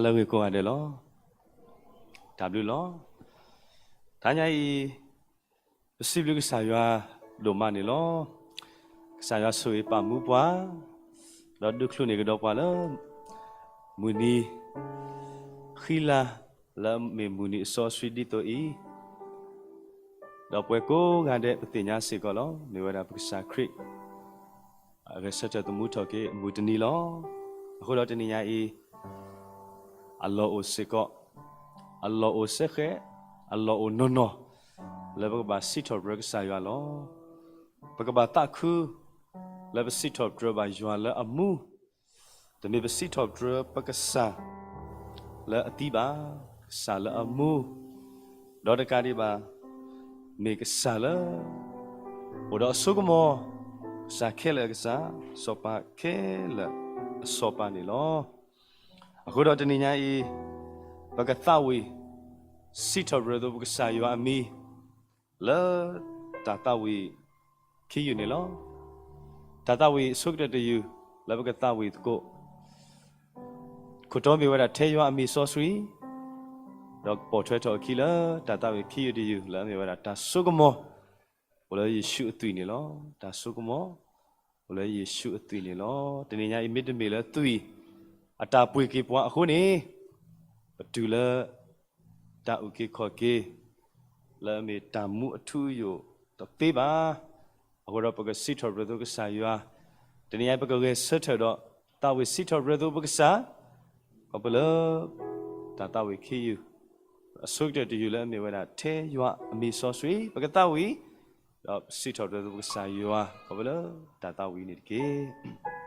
လၢအဂ့ၤကိးဂၤဒဲးလီၤ. တၢ်ဘျုးလီၤ. တဟါညါအံၤ ပစံးဘျုးကစၢ်ယွၤဒိၣ်မးန့ၣ်လီၤ. ကစၢ်ယွၤဆိၣ်ဂ့ၤပာ်မူပှၤ, ဒီးဒုးချုးန့ၢ်ကဒီးပှၤလၢ မုၢ်နံၤ ဃံလၤ လၢအမ့ၢ်မုၢ်နံၤအစီအဆှံဒ်သိးအံၤ, ဒီးပဝဲကိးဂၤဒဲးပသ့ၣ်ညါစ့ၢ်ကီးလီၤ. မ့ၢ်ဝဲဒၣ်ပကစၢ်ခရံာ် အဂဲၤဆၢထၢၣ်သမူထီၣ်က့ၤအမုၢ်တနံၤလီၤ. အဃိဒီးတနံၤညါအံၤ အလီၢ်အိၣ်စ့ၢ်ကီး, အလီၢ်အိၣ်စဲဃဲး, အလီၢ်အိၣ်နီၢ်နီၢ် လၢပကဘၣ်စံးထီၣ်ပတြၢၤကစၢ်ယွၤလီၤ. ပကဘၣ်သးခု လၢပစံးထီၣ်ပတြၢၤဘၣ်ယွၤလၢအမူ, တမ့ၢ်ပစံးထီၣ်ပတြၢၤပကစၢ် လၢအသံဘၣ်, ကစၢ်လၢအမူ, ဒီးတကးဒံးဘၣ် မ့ၢ်ကစၢ်လၢ အိၣ်ဒီးအစိကမီၤ, ကစၢ်ခဲလၢာ်အကစၢ်, စီၤပၤခဲလၢာ်အစီၤပၤန့ၣ်လီၤ. အဃိဒီးတနံၤညါအံၤ ပကသးဝံၣ် စံးထီၣ်ပတြၢၤသိးပကစၢ်ယွၤအမံၤ လၢတၢ်သးဝံၣ်ခံယုၢ်န့ၣ်လီၤ. တၢ်သးဝံၣ်အဆိကတၢၢ်တယုၢ် လၢပကသးဝံၣ်သကိး ခိၣ်တီမ့ၢ်ဝဲဒၣ်ထဲယွၤအမံၤစီဆှံ, ဒီးကပိာ်ထွဲထီၣ်အခံလၢတၢ်သးဝံၣ်ခံယုၢ်တယုၢ်လၢအမ့ၢ်ဝဲဒၣ်တၢ်စိကမီၤ အိၣ်လၢယ့ၣ်ၡူးအသွံၣ်န့ၣ်လီၤ. တၢ်စိကမီၤ အိၣ်လၢယ့ၣ်ၡူးအသွံၣ်န့ၣ်လီၤ. တနံၤညါအံၤမ့တမ့ၢ်လၢသွံၣ် အတၢ်ပှ့ၤက့ၤပှၤအဃိန့ၣ် ပတုၤလၢ တၢ်အုၣ်က့ၤခီၣ်က့ၤ လၢအမ့ၢ်တၢ်မူအထူအယိာ်တသ့ဘၣ်. အဃိဒီးပကစံးထီၣ်ပတြၢၤသိးကစၢ်ယွၤ, တနံၤညါအံၤပကဂဲၤဆၢထၢၣ်ဒီး သးဝံၣ်စံးထီၣ်ပတြၢၤသိးပကစၢ်, ခီဖျိလၢ တၢ်သးဝံၣ်ခံယုၢ် အဆိကတၢၢ်တယုၢ်လၢအမ့ၢ်ဝဲဒၣ်ထဲယွၤအမံၤစီဆှံ ပကသးဝံၣ်, ဒီးစံးထီၣ်ပတြၢၤသိးပကစၢ်ယွၤ ခီဖျိလၢတၢ်သးဝံၣ်န့ၣ်တက့ၢ်.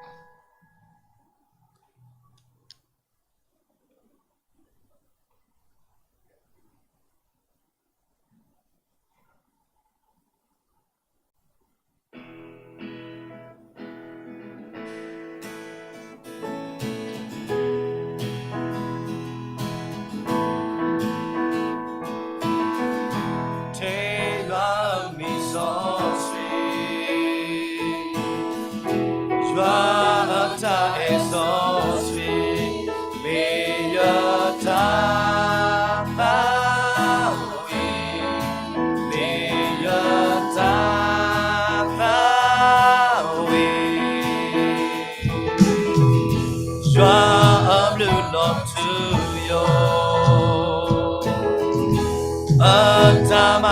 ထဲယွၤအမံၤစီဆှံ, ယွၤအတၢ်အဲၣ်စီဆှံ, မ့ၢ်ယတၢ်သးဝံၣ်, မ့ၢ်ယတၢ်သးဝံၣ် ယွၤအဘျုးလီၤထူယိာ်, အတၢ်မၤဂ့ၤခဲ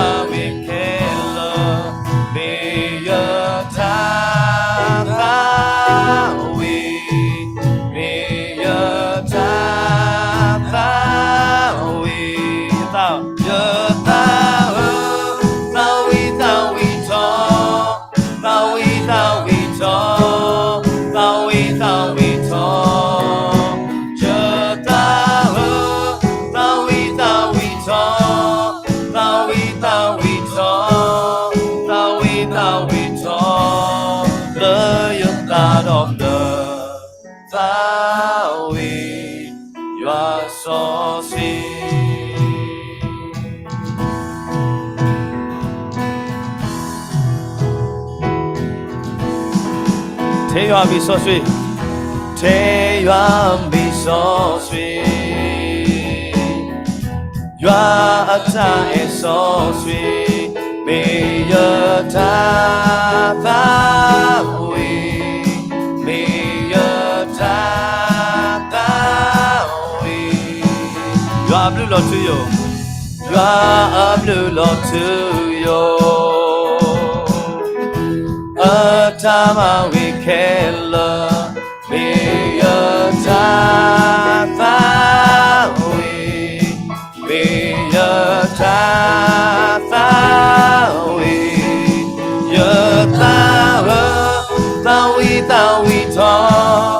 လၢာ်, မ့ၢ်ယတၢ်သးဝံၣ်, မ့ၢ်ယတၢ်သးဝံၣ်, ယသးဧၢ, သးဝံၣ်သးဝံၣ်ထီၣ် သးဝံၣ်သးဝံၣ်ထီၣ်, သးဝံၣ်သးဝံၣ်ထီၣ်, ယသးဧၢ, သးဝံၣ်သးဝံၣ်ထီၣ်, သးဝံၣ်သးဝံၣ်ထီၣ်, သးဝံၣ်သးဝံၣ်ထီၣ်, လၢယသးဒီဖျၢၣ် သးဝံၣ် ယွၤစီဆှံ. ထဲယွၤအမံၤစီဆှံ, ထဲယွၤအမံၤစီဆှံ, ယွၤအတၢ်အဲၣ်စီဆှံ, မ့ၢ်ယတၢ်သးဝံၣ်, မ့ၢ်ယတၢ်သးဝံၣ်, ယွၤအဘျုးလီၤထူယိာ်, ယွၤအဘျုးလီၤထူယိာ်, အတၢ်မၤဂ့ၤခဲလၢာ်, မ့ၢ်ယတၢ်သးဝံၣ်, မ့ၢ်ယတၢ်သးဝံၣ်, ယသးဧၢ, သးဝံၣ်သးဝံၣ်ထီၣ်,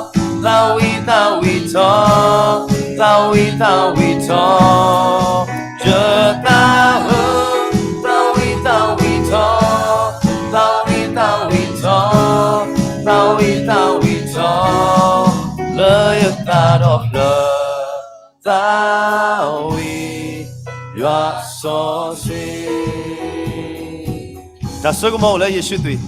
သးဝံၣ်သးဝံၣ်ထီၣ်, သးဝံၣ်သးဝံၣ်ထီၣ်, ယသးဧၢ, သးဝံၣ်သးဝံၣ်ထီၣ်, သးဝံၣ်သးဝံၣ်ထီၣ်, သးဝံၣ်သးဝံၣ်ထီၣ်, လၢယသးဒီဖျၢၣ် သးဝံၣ် ယွၤစီဆှံ. တၢ်ဆိကမိၣ်အိၣ်လၢယ့ၣ်ၡူးသွံၣ်.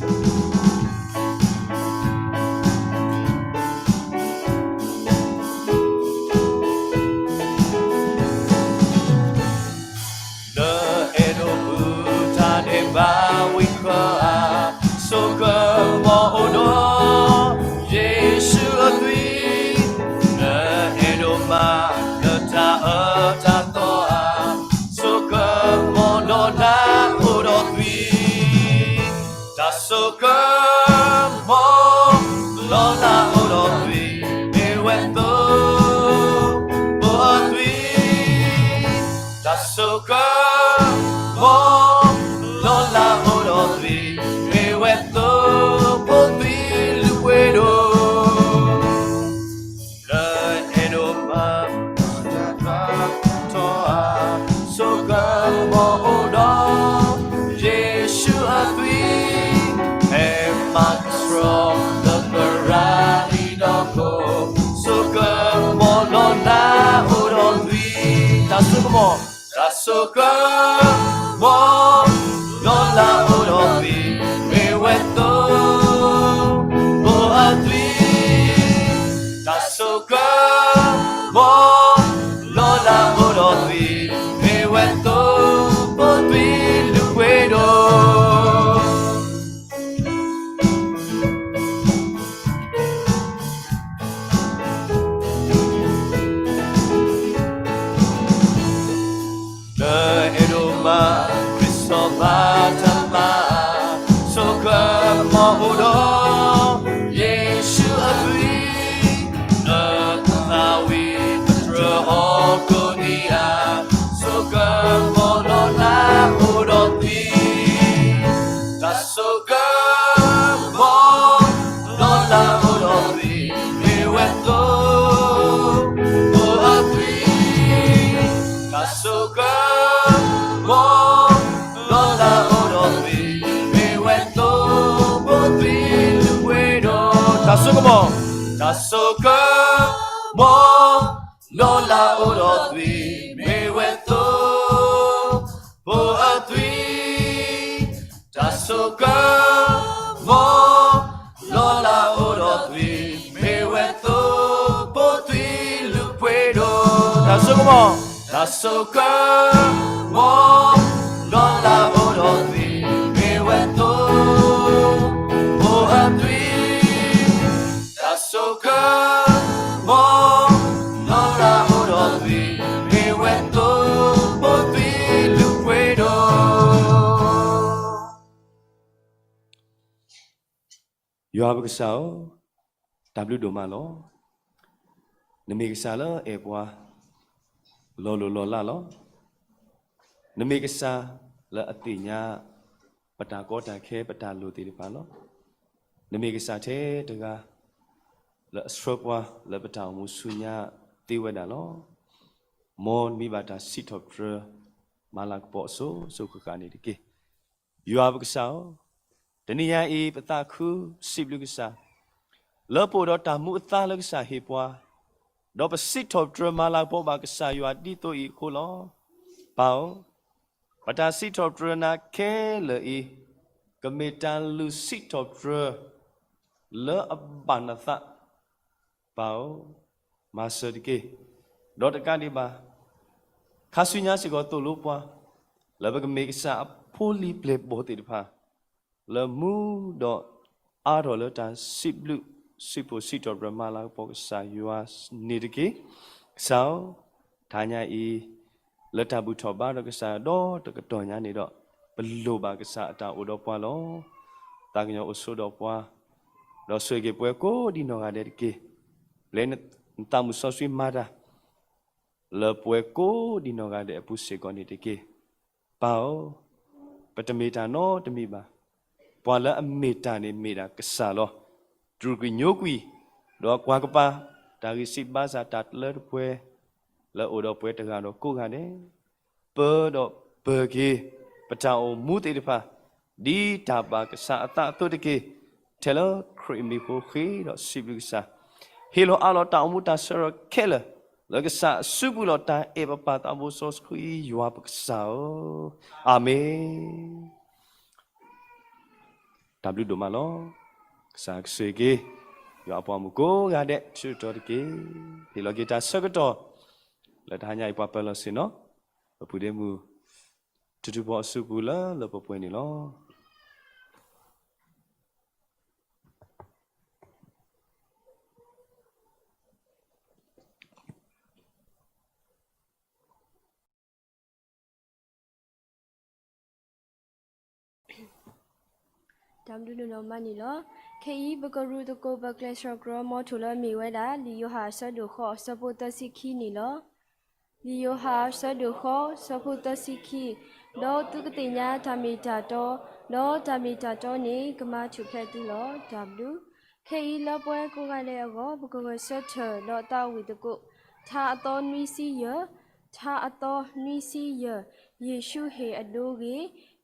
မီၤလီၤလးအိၣ်ဒီးသွံၣ်, မ့ၢ်ဝဲသိဖိသွံၣ်လုၢ်ပှ့ၤဒိၣ်, လၢအဲၣ်ဒိးမၤ ထီၣ်အါ, ဆိကမိၣ်အိၣ်ဒီး ယ့ၣ်ၡူးအသွံၣ်, ဟဲမၤကဆှီလၢသရၣ်လံၤဒီးခိၣ်, ဆိကမိၣ်လီၤလးအိၣ်ဒီးသွံၣ်, တၢ်ဆိကမိၣ်, တၢ်ဆိကမိၣ်, လီၤလးအိၣ်ဒီးသွံၣ်, မ့ၢ်ဝဲသိဖိအသွံၣ်, တၢ်ဆိကမိၣ်, လီၤလးအိၣ်ဒီးသွံၣ်, မ့ၢ်ဝဲသိဖိသွံၣ်လုၢ်ပှ့ၤဒိၣ်. လၢအဲၣ်ဒိးမၤ ခရံာ်စီၤပၤတၢ်မၤ, ဆိကမိၣ်အိၣ်ဒီး ယ့ၣ်ၡူးအသွံၣ်, လၢသးဝံၣ်ပတြၢၤဟီၣ်ခိၣ်ဒံးဧါ, ဆိကမိၣ်လီၤလးအိၣ်ဒီးသွံၣ်, တၢ်ဆိကမိၣ်, လီၤလးအိၣ်ဒီးသွံၣ်, မ့ၢ်ဝဲသိဖိအသွံၣ်, တၢ်ဆိကမိၣ်, လီၤလးအိၣ်ဒီးသွံၣ်, မ့ၢ်ဝဲသိဖိသွံၣ်လုၢ်ပှ့ၤဒိၣ်, တၢ်ဆိကမိၣ်, တၢ်ဆိကမိၣ်, လီၤလးအိၣ်ဒီးသွံၣ်, မ့ၢ်ဝဲသိဖိအသွံၣ်, တၢ်ဆိကမိၣ်, လီၤလးအိၣ်ဒီးသွံၣ်, မ့ၢ်ဝဲသိဖိသွံၣ်လုၢ်ပှ့ၤဒိၣ်, တၢ်ဆိကမိၣ်, တၢ်ဆိကမိၣ်, လီၤလးအိၣ်ဒီးသွံၣ်, မ့ၢ်ဝဲသိဖိအသွံၣ်, တၢ်ဆိကမိၣ်, လီၤလးအိၣ်ဒီးသွံၣ်, မ့ၢ်ဝဲသိဖိသွံၣ်လုၢ်ပှ့ၤဒိၣ်. ယွၤပကစၢ်ဧၢ, တၢ်ဘျုးဒိၣ်မးလီၤ. နမ့ၢ်ကစၢ်လၢအဲၣ်ပှၤ, လီၤလိၢ်လီၤလးလီၤ. နမ့ၢ်ကစၢ်လၢအသ့ၣ်ညါ ပတၢ်ကီတၢ်ခဲ ပတၢ်လိၣ်သ့ၣ်တဖၣ်လီၤ. နမ့ၢ်ကစၢ်ထဲတဂၤ လၢအဆှၢပှၤလၢပတၢ်အိၣ်မူဆူညါသ့ဝဲဒၣ်လီၤ. မ်နမံၤဘၣ်တၢ်စံးထီၣ်ပတြၢၤ မၤလၤကပီၤအစိၤစိၤဃၣ်ဃၣ်န့ၣ်တက့ၢ်. ယွၤပကစၢ်ဧၢ, တနံၤညါအံၤ ပသးခုစံးဘျုးကစၢ် လၢပအိၣ်ဒီးတၢ်မူအသါလၢကစၢ်ဟ့ၣ်ပှၤ, ဒီးပစံးထီၣ်ပတြၢၤမၤလၤကပီၤဘၣ်ကစၢ်ယွၤဒ်သိးအံၤအဃိလီၤ. ပၢ်ဧၢ, ပတၢ်စံးထီၣ်ပတြၢၤနၤခဲလၢာ်အံၤ, ကမ့ၢ်တၢ်လုၢ်စံးထီၣ်ပတြၢၤ လၢအဘၣ်နသး, ပၢ်ဧၢ, မၤစၢၤတက့ၢ်. ဒီးတကးဒံးဘၣ်, ခါဆူညါစ့ၢ်ကီးသိၣ်လိပှၤ လၢပကမ့ၢ်ကစၢ်အဖိလံၤပျဲၢ်ဘီၣ်သ့ၣ်တဖၣ် လၢမူဒီးအါထီၣ်လၢတၢ်စံးဘျုးစံးဖှိၣ်စံးထီၣ်ပတြၢၤမၤလၤကပီၤကစၢ်ယွၤန့ၣ်တက့ၢ်. ကစၢ်ဧၢ, တနံၤညါအံၤ လၢတၢ်ဘူၣ်ထီၣ်ဘါထီၣ်ကစၢ်ဒီတကတီၢ်ညါန့ၣ်ဒီး, ပလိၣ်ဘၣ်ကစၢ်အတၢ်အိၣ်ဒီးပှၤလီၤ. သးကညီၤအိၣ်ဆိးဒီးပှၤ, ဒီးဆိၣ်ဂ့ၤက့ၤပှၤကိးဒံးနီၢ်ဂၤဒဲးတက့ၢ်. ပျဲနသးမုၢ်စီဆှံမၤတၢ် လၢပှၤကိးဒံးနီၢ်ဂၤဒဲးအပူၤစ့ၢ်ကီးန့ၣ်တက့ၢ်. ပၢ်ဧၢ, ပတမ့ၢ်တၢ်နီတမံၤဘၣ်. ပှၤလၢအမ့ၢ်တၢ်န့ၣ်မ့ၢ်ဒၣ်ကစၢ်လီၤ. တြူာ်ကွံာ်ညိကွံာ်, ဒီးကွၢ်ကပၤ တၢ်ဂံၢ်စၢ်ဘါစၢ်တၢ်တလၢတပှဲၤ လၢအိၣ်ဒီးပှၤတဂၤဒီးကိးဂၤဒဲး, ပၢဒီးပၢၤက့ၤ ပတၢ်အိၣ်မူသ့ၣ်တဖၣ် ဒ်တၢ်ဘၣ်ကစၢ်အသးအသိးတက့ၢ်. ထဲလၢခရံာ်အမံၤအဃိ ဃ့ဒီးစံးဘျုးကစၢ်, ဟ့ၣ်လီၤအးလီၤတၢ်အိၣ်မူတၢ်ဆၢထၢၣ်ခဲလၢာ် လၢကစၢ်အစုပူၤလီၤ. တၢ်အဲၣ်ပပၢ်သးဘိစီဆှံယွၤပကစၢ်ဧၢ, အၤမ့ၣ်. တၢ်ဘျုးဒိၣ်မးလီၤ. ကစၢ်ကဆိၣ်ဂ့ၤက့ၤ ယွၤအပှၤမုၣ်ကိးဂၤဒဲး ဆၢကတီၢ်တက့ၢ်. ဟ့ၣ်လီၤက့ၤတၢ်ဆၢကတီၢ် လၢတဟါညါအံၤ ပှၤပၢၤလီၢ်ဆ့ၣ်နီၤ ပပုၢ်ဒ့မုၣ် ထူထူဖီအစုပူၤလၢလၢပှဲၤပှဲၤန့ၣ်လီၤ. တၢ်ဘျုးဒိၣ်မးန့ၣ်လီၤ. ခဲအံၤ ပကရူၢ်သကိးပကျဲးစၢးကြီ မ်ထိၣ်လၢအမ့ၢ်ဝဲဒၣ် လံာ်ယိၤဟၣ်အဆၢဒိၣ်ဃိး အဆၢဖိသၢဆံခံန့ၣ်လီၤ. လံာ်ယိၤဟၣ်အဆၢဒိၣ်ဃိး ဆၢဖိသၢဆံခံ, ဒီးသုကသ့ၣ်ညါတၢ်မ့ၢ်တၢ်တီ, ဒီးတၢ်မ့ၢ်တၢ်တီန့ၣ် ကမၤထူၣ်ဖျဲးသုလီၤ. တၢ်ဘျုး. ခဲအံၤလၢပဝဲကိးဂၤဒဲးအဂီၢ် ပကဂဲၤဆၢထၢၣ်ဒီးသးဝံၣ်သကိး ထါအသီနွံဆံယဲၢ်, ထါအသီနွံဆံယဲၢ်, ယ့ၣ်ၡူးဟ့ၣ်အဒိဂ့ၤ,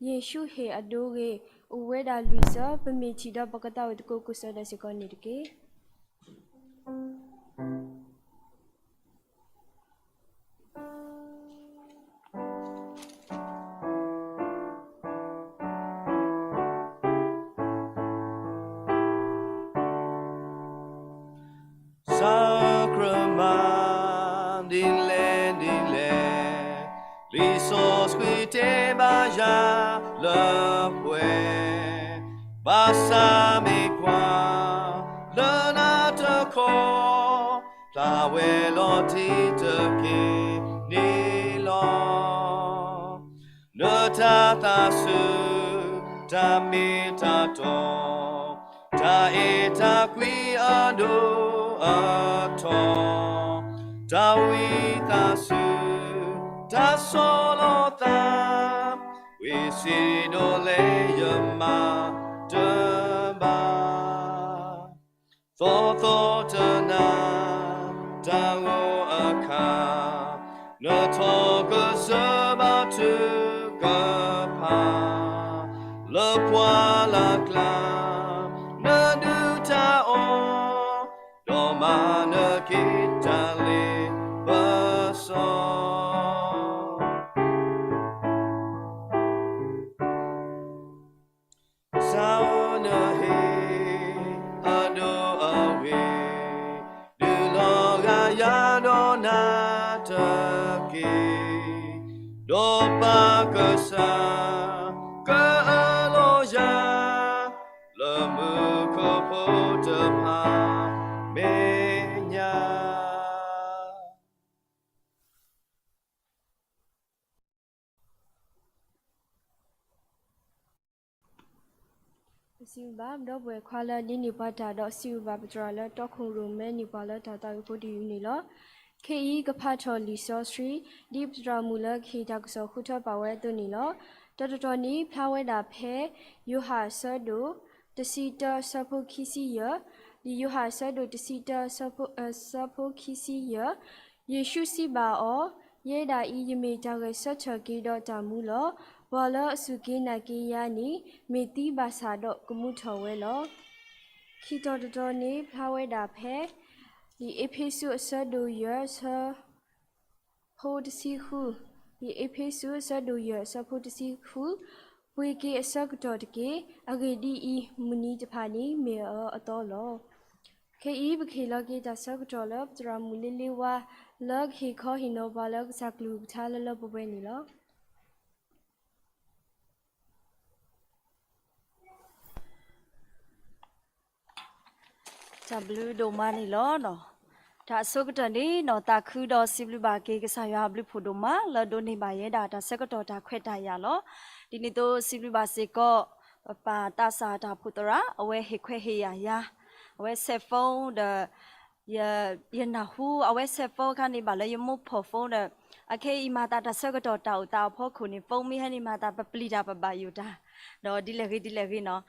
ယ့ၣ်ၡူးဟ့ၣ်အဒိဂ့ၤ, အိၣ်ဝဲဒၣ်လွံၢ်ဆၢ, ပမ့ၢ်ထံၣ်ဒီးပကသးဝံၣ်သကိးကိးဆၢဒၣ်စ့ၢ်ကီးန့ၣ်တက့ၢ်. စၤကြၤမၣ် ဒ်လဲၣ်ဒ်လဲၣ်, လံာ်စီဆှံတဲဘၣ်ယၤလၢပှဲၤ, ဘၣ်ဆၣ်မ့ၢ်ကွၢ်လၢနၤတခီ, ဖျါဝဲလီၤတံၢ်တက့ၢ်န့ၣ်လီၤ. နတၢ်သးဆူၣ် တၢ်မ့ၢ်တၢ်တီ, တၢ်အဲၣ်တၢ်ကွံအဒိၣ်အထီ, တၢ်ဝံသးစူၤ တၢ်ဆီၣ်လီၤသး, ဝံၤစံးဒိၣ်လဲၣ်ယမၤတဘၣ်. သီသီတနၤ တၢ်ဂီၤအခါ, နထီၣ်ကစၢၢ်ဘၣ်ထုကဖၣ်, လၢပှၢ်လၢ်ကျါ နဒုၣ်တၢ်အီၣ်, ဒီးမၤနက့ၤတၢ်လ့ပစီ ကစၢ်ဧၢ နဟ့ၣ်အဒိအဂ့ၤ, ဒုးလီၤဂာ်ယၤဒီးနၤတက့ၢ်, ဒီးပၢ်ကစၢ် ကအၢၣ်လီၤယၤ လၢမူခိၣ်ဖိတဖၣ်မဲာ်ညါ. ပစံးဘျုးဘၣ် ဒီပုၢ်ဝဲၢ်ခွါလၢဒိးန့ၢ်ပှၤတၢ်ဒီး စံးဘျုးဘၣ်ပသရၣ်လၢတီခိၣ်ရိၣ်မဲန့ၢ်ပှၤလၢတၢ်သးဝံၣ်ဖိတယုၢ်န့ၣ်လီၤ. ခဲအံၤကဖးထီၣ်လံာ်စီဆှံ ဒ်ပသရၣ်မုၣ်လၢကဟ့ၣ်တၢ်ကစီၣ်ဃုထၢပာ်ဝဲအသိးန့ၣ်လီၤ. တၢ်တတီၤန့ၣ်ဖျါဝဲဒၣ်ဖဲ ယိၤဟၣ်အဆၢဒိၣ် တဆံတၢ ဆၢဖိခံဆံယဲၢ်, လံာ်ယိၤဟၣ်အဆၢဒိၣ်တဆံတၢ ဆၢဖိခံဆံယဲၢ်, ယ့ၣ်ၡူးစံးဘၣ်အီၤ, ယဲဒၣ်အံၤ ယမ့ၢ်တၢ်ဂဲၤဆၢထၢၣ်က့ၤဒီးတၢ်မူလီၤ. ပှၤလၢအစူၢ်က့ၤနာ်က့ၤယၤန့ၣ် မ့ၢ်သံဘၣ်ဆၣ်ဒီးကမူထီၣ်ဝဲလီၤ. ခံတီၤတတီၤန့ၣ်ဖျါဝဲဒၣ်ဖဲ လံာ်အ့းဖ့းစူးအဆၢဒိၣ်ယဲၢ် ဆၢ ဖိတဆံဃု, လံာ်အ့းဖ့းစူးအဆၢဒိၣ်ယဲၢ် အဆၢဖိတဆံဃု, ပှ့ၤက့ၤအဆၢကတီၢ်တက့ၢ်. အဂ့ၢ်ဒ်အံၤ, မုၢ်နံၤတဖၣ်န့ၣ်မ့ၢ်အအၢအသီလီၤ. ခဲအံၤပကဟ့ၣ်လီၤက့ၤတၢ်ဆၢကတီၢ်လၢပသရၣ်မုၣ်လ့လ့ဝါ လၢကဟ့ၣ်ခီဟ့ၣ်နီၤပှၤလၢကစၢ်ကလုၢ်ကထါလၢလၢပှဲၤပှဲၤန့ၣ်လီၤ. တၢ်ဘျုးဒိၣ်မးန့ၣ်လီၤ. တၢ်အဆိကတၢၢ်န့ၣ် နီၢ်သးခုဒီးစံးဘျုးဘၣ်က့ၤကစၢ်ယွၤအဘျုးဖှိၣ်ဒိၣ်မး လၢဒိးန့ၢ်ဘၣ်ယဲဒၣ်တၢ်ဆၢကတီၢ်တၢ်ခွဲးတၢ်ယာ်လီၤ. ဒ်န့ၣ်အသိးစံးဘျုးဘၣ်စ့ၢ်ကီး ပပၢ်သးစၢ်တၢ်အိၣ်ဖှိၣ်သရၣ် အဝဲဟ့ၣ်ခွဲးဟ့ၣ်ယာ်ယၤ, အဝဲ cell phone ဒီး ယနၢ်ဟူအဝဲ cell phone အခါန့ၣ် ဘၣ်လၢယမိၢ်ဖီၣ် phone ဒီး အခဲအံၤမၤသးတၢ်ဆၢကတီၢ်တၢ်အိၣ်သးအဖီခိၣ်န့ၣ် phone မ့ၢ်ဟဲန့ၣ်မၤသး ပပျံၤတၢ်ပဘၣ်ယိၣ်တၢ်, ဒီးဒ်လဲၣ်ဂ့ၤဒ်လဲၣ်ဂ့ၤနီ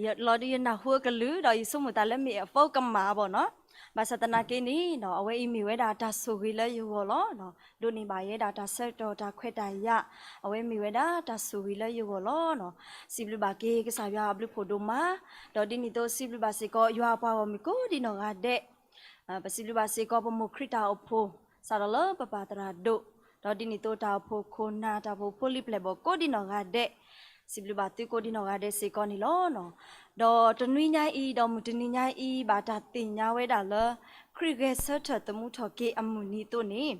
ၤ, လီၤဒုးယနၢ်ဟူအကလုၢ် ဒီးယဆိကမိၣ်သးလၢမ့ၢ်အ phone ကမၣ်ဘၣ်နီၤ. ဘၣ်ဆၣ်သနာ်က့န့ၣ် အဝဲအံၤမ့ၢ်ဝဲဒၣ်တၢ်ဆိၣ်ဂ့ၤလၢယဂီၢ်လီၤ. ဒိးန့ၢ်ဘၣ်ယဲဒၣ်တၢ်ဆၢကတီၢ်တၢ်ခွဲးတၢ်ယာ်, အဝဲမ့ၢ်ဝဲဒၣ်တၢ်ဆိၣ်ဂ့ၤလၢယဂီၢ်လီၤ. စံးဘျုးဘၣ်က့ၤကစၢ်ယွၤအဘျုးဖှိၣ်ဒိၣ်မး, ဒီးဒ်န့ၣ်အသိးစံးဘျုးဘၣ်စ့ၢ်ကီးယွၤအပှၤဂီၢ်မုၢ်ကိးဒံနီၢ်ဂၤဒဲး, ပစံးဘျုးဘၣ်စ့ၢ်ကီးပမိၢ်ခရံာ်တၢ်အိၣ်ဖှိၣ် စးထီၣ်လၢပပၢ်သရၣ်ဒိၣ်, ဒီးဒ်န့ၣ်အသိးတၢ်အိၣ်ဖှိၣ်ခိၣ်နၢ် တၢ်အိၣ်ဖှိၣ်ဖိလံၤပျဲၢ်ဘီၣ်ကိးဒံနီၢ်ဂၤဒဲး, စံးဘျုးဘၣ်သုကိးဒံနီၢ်ဂၤဒဲးစ့ၢ်ကီးန့ၣ်လီၤ. ဒီးတနွံညါအံၤ ဒီးမုၢ်တနံၤညါအံၤ ဘၣ်တၢ်သ့ၣ်ညါဝဲဒၣ်လၢ ခရံာ်ဂဲၤဆၢထၢၣ်သမူထီၣ်က့ၤအမုၢ်နံၤအသိးန့ၣ်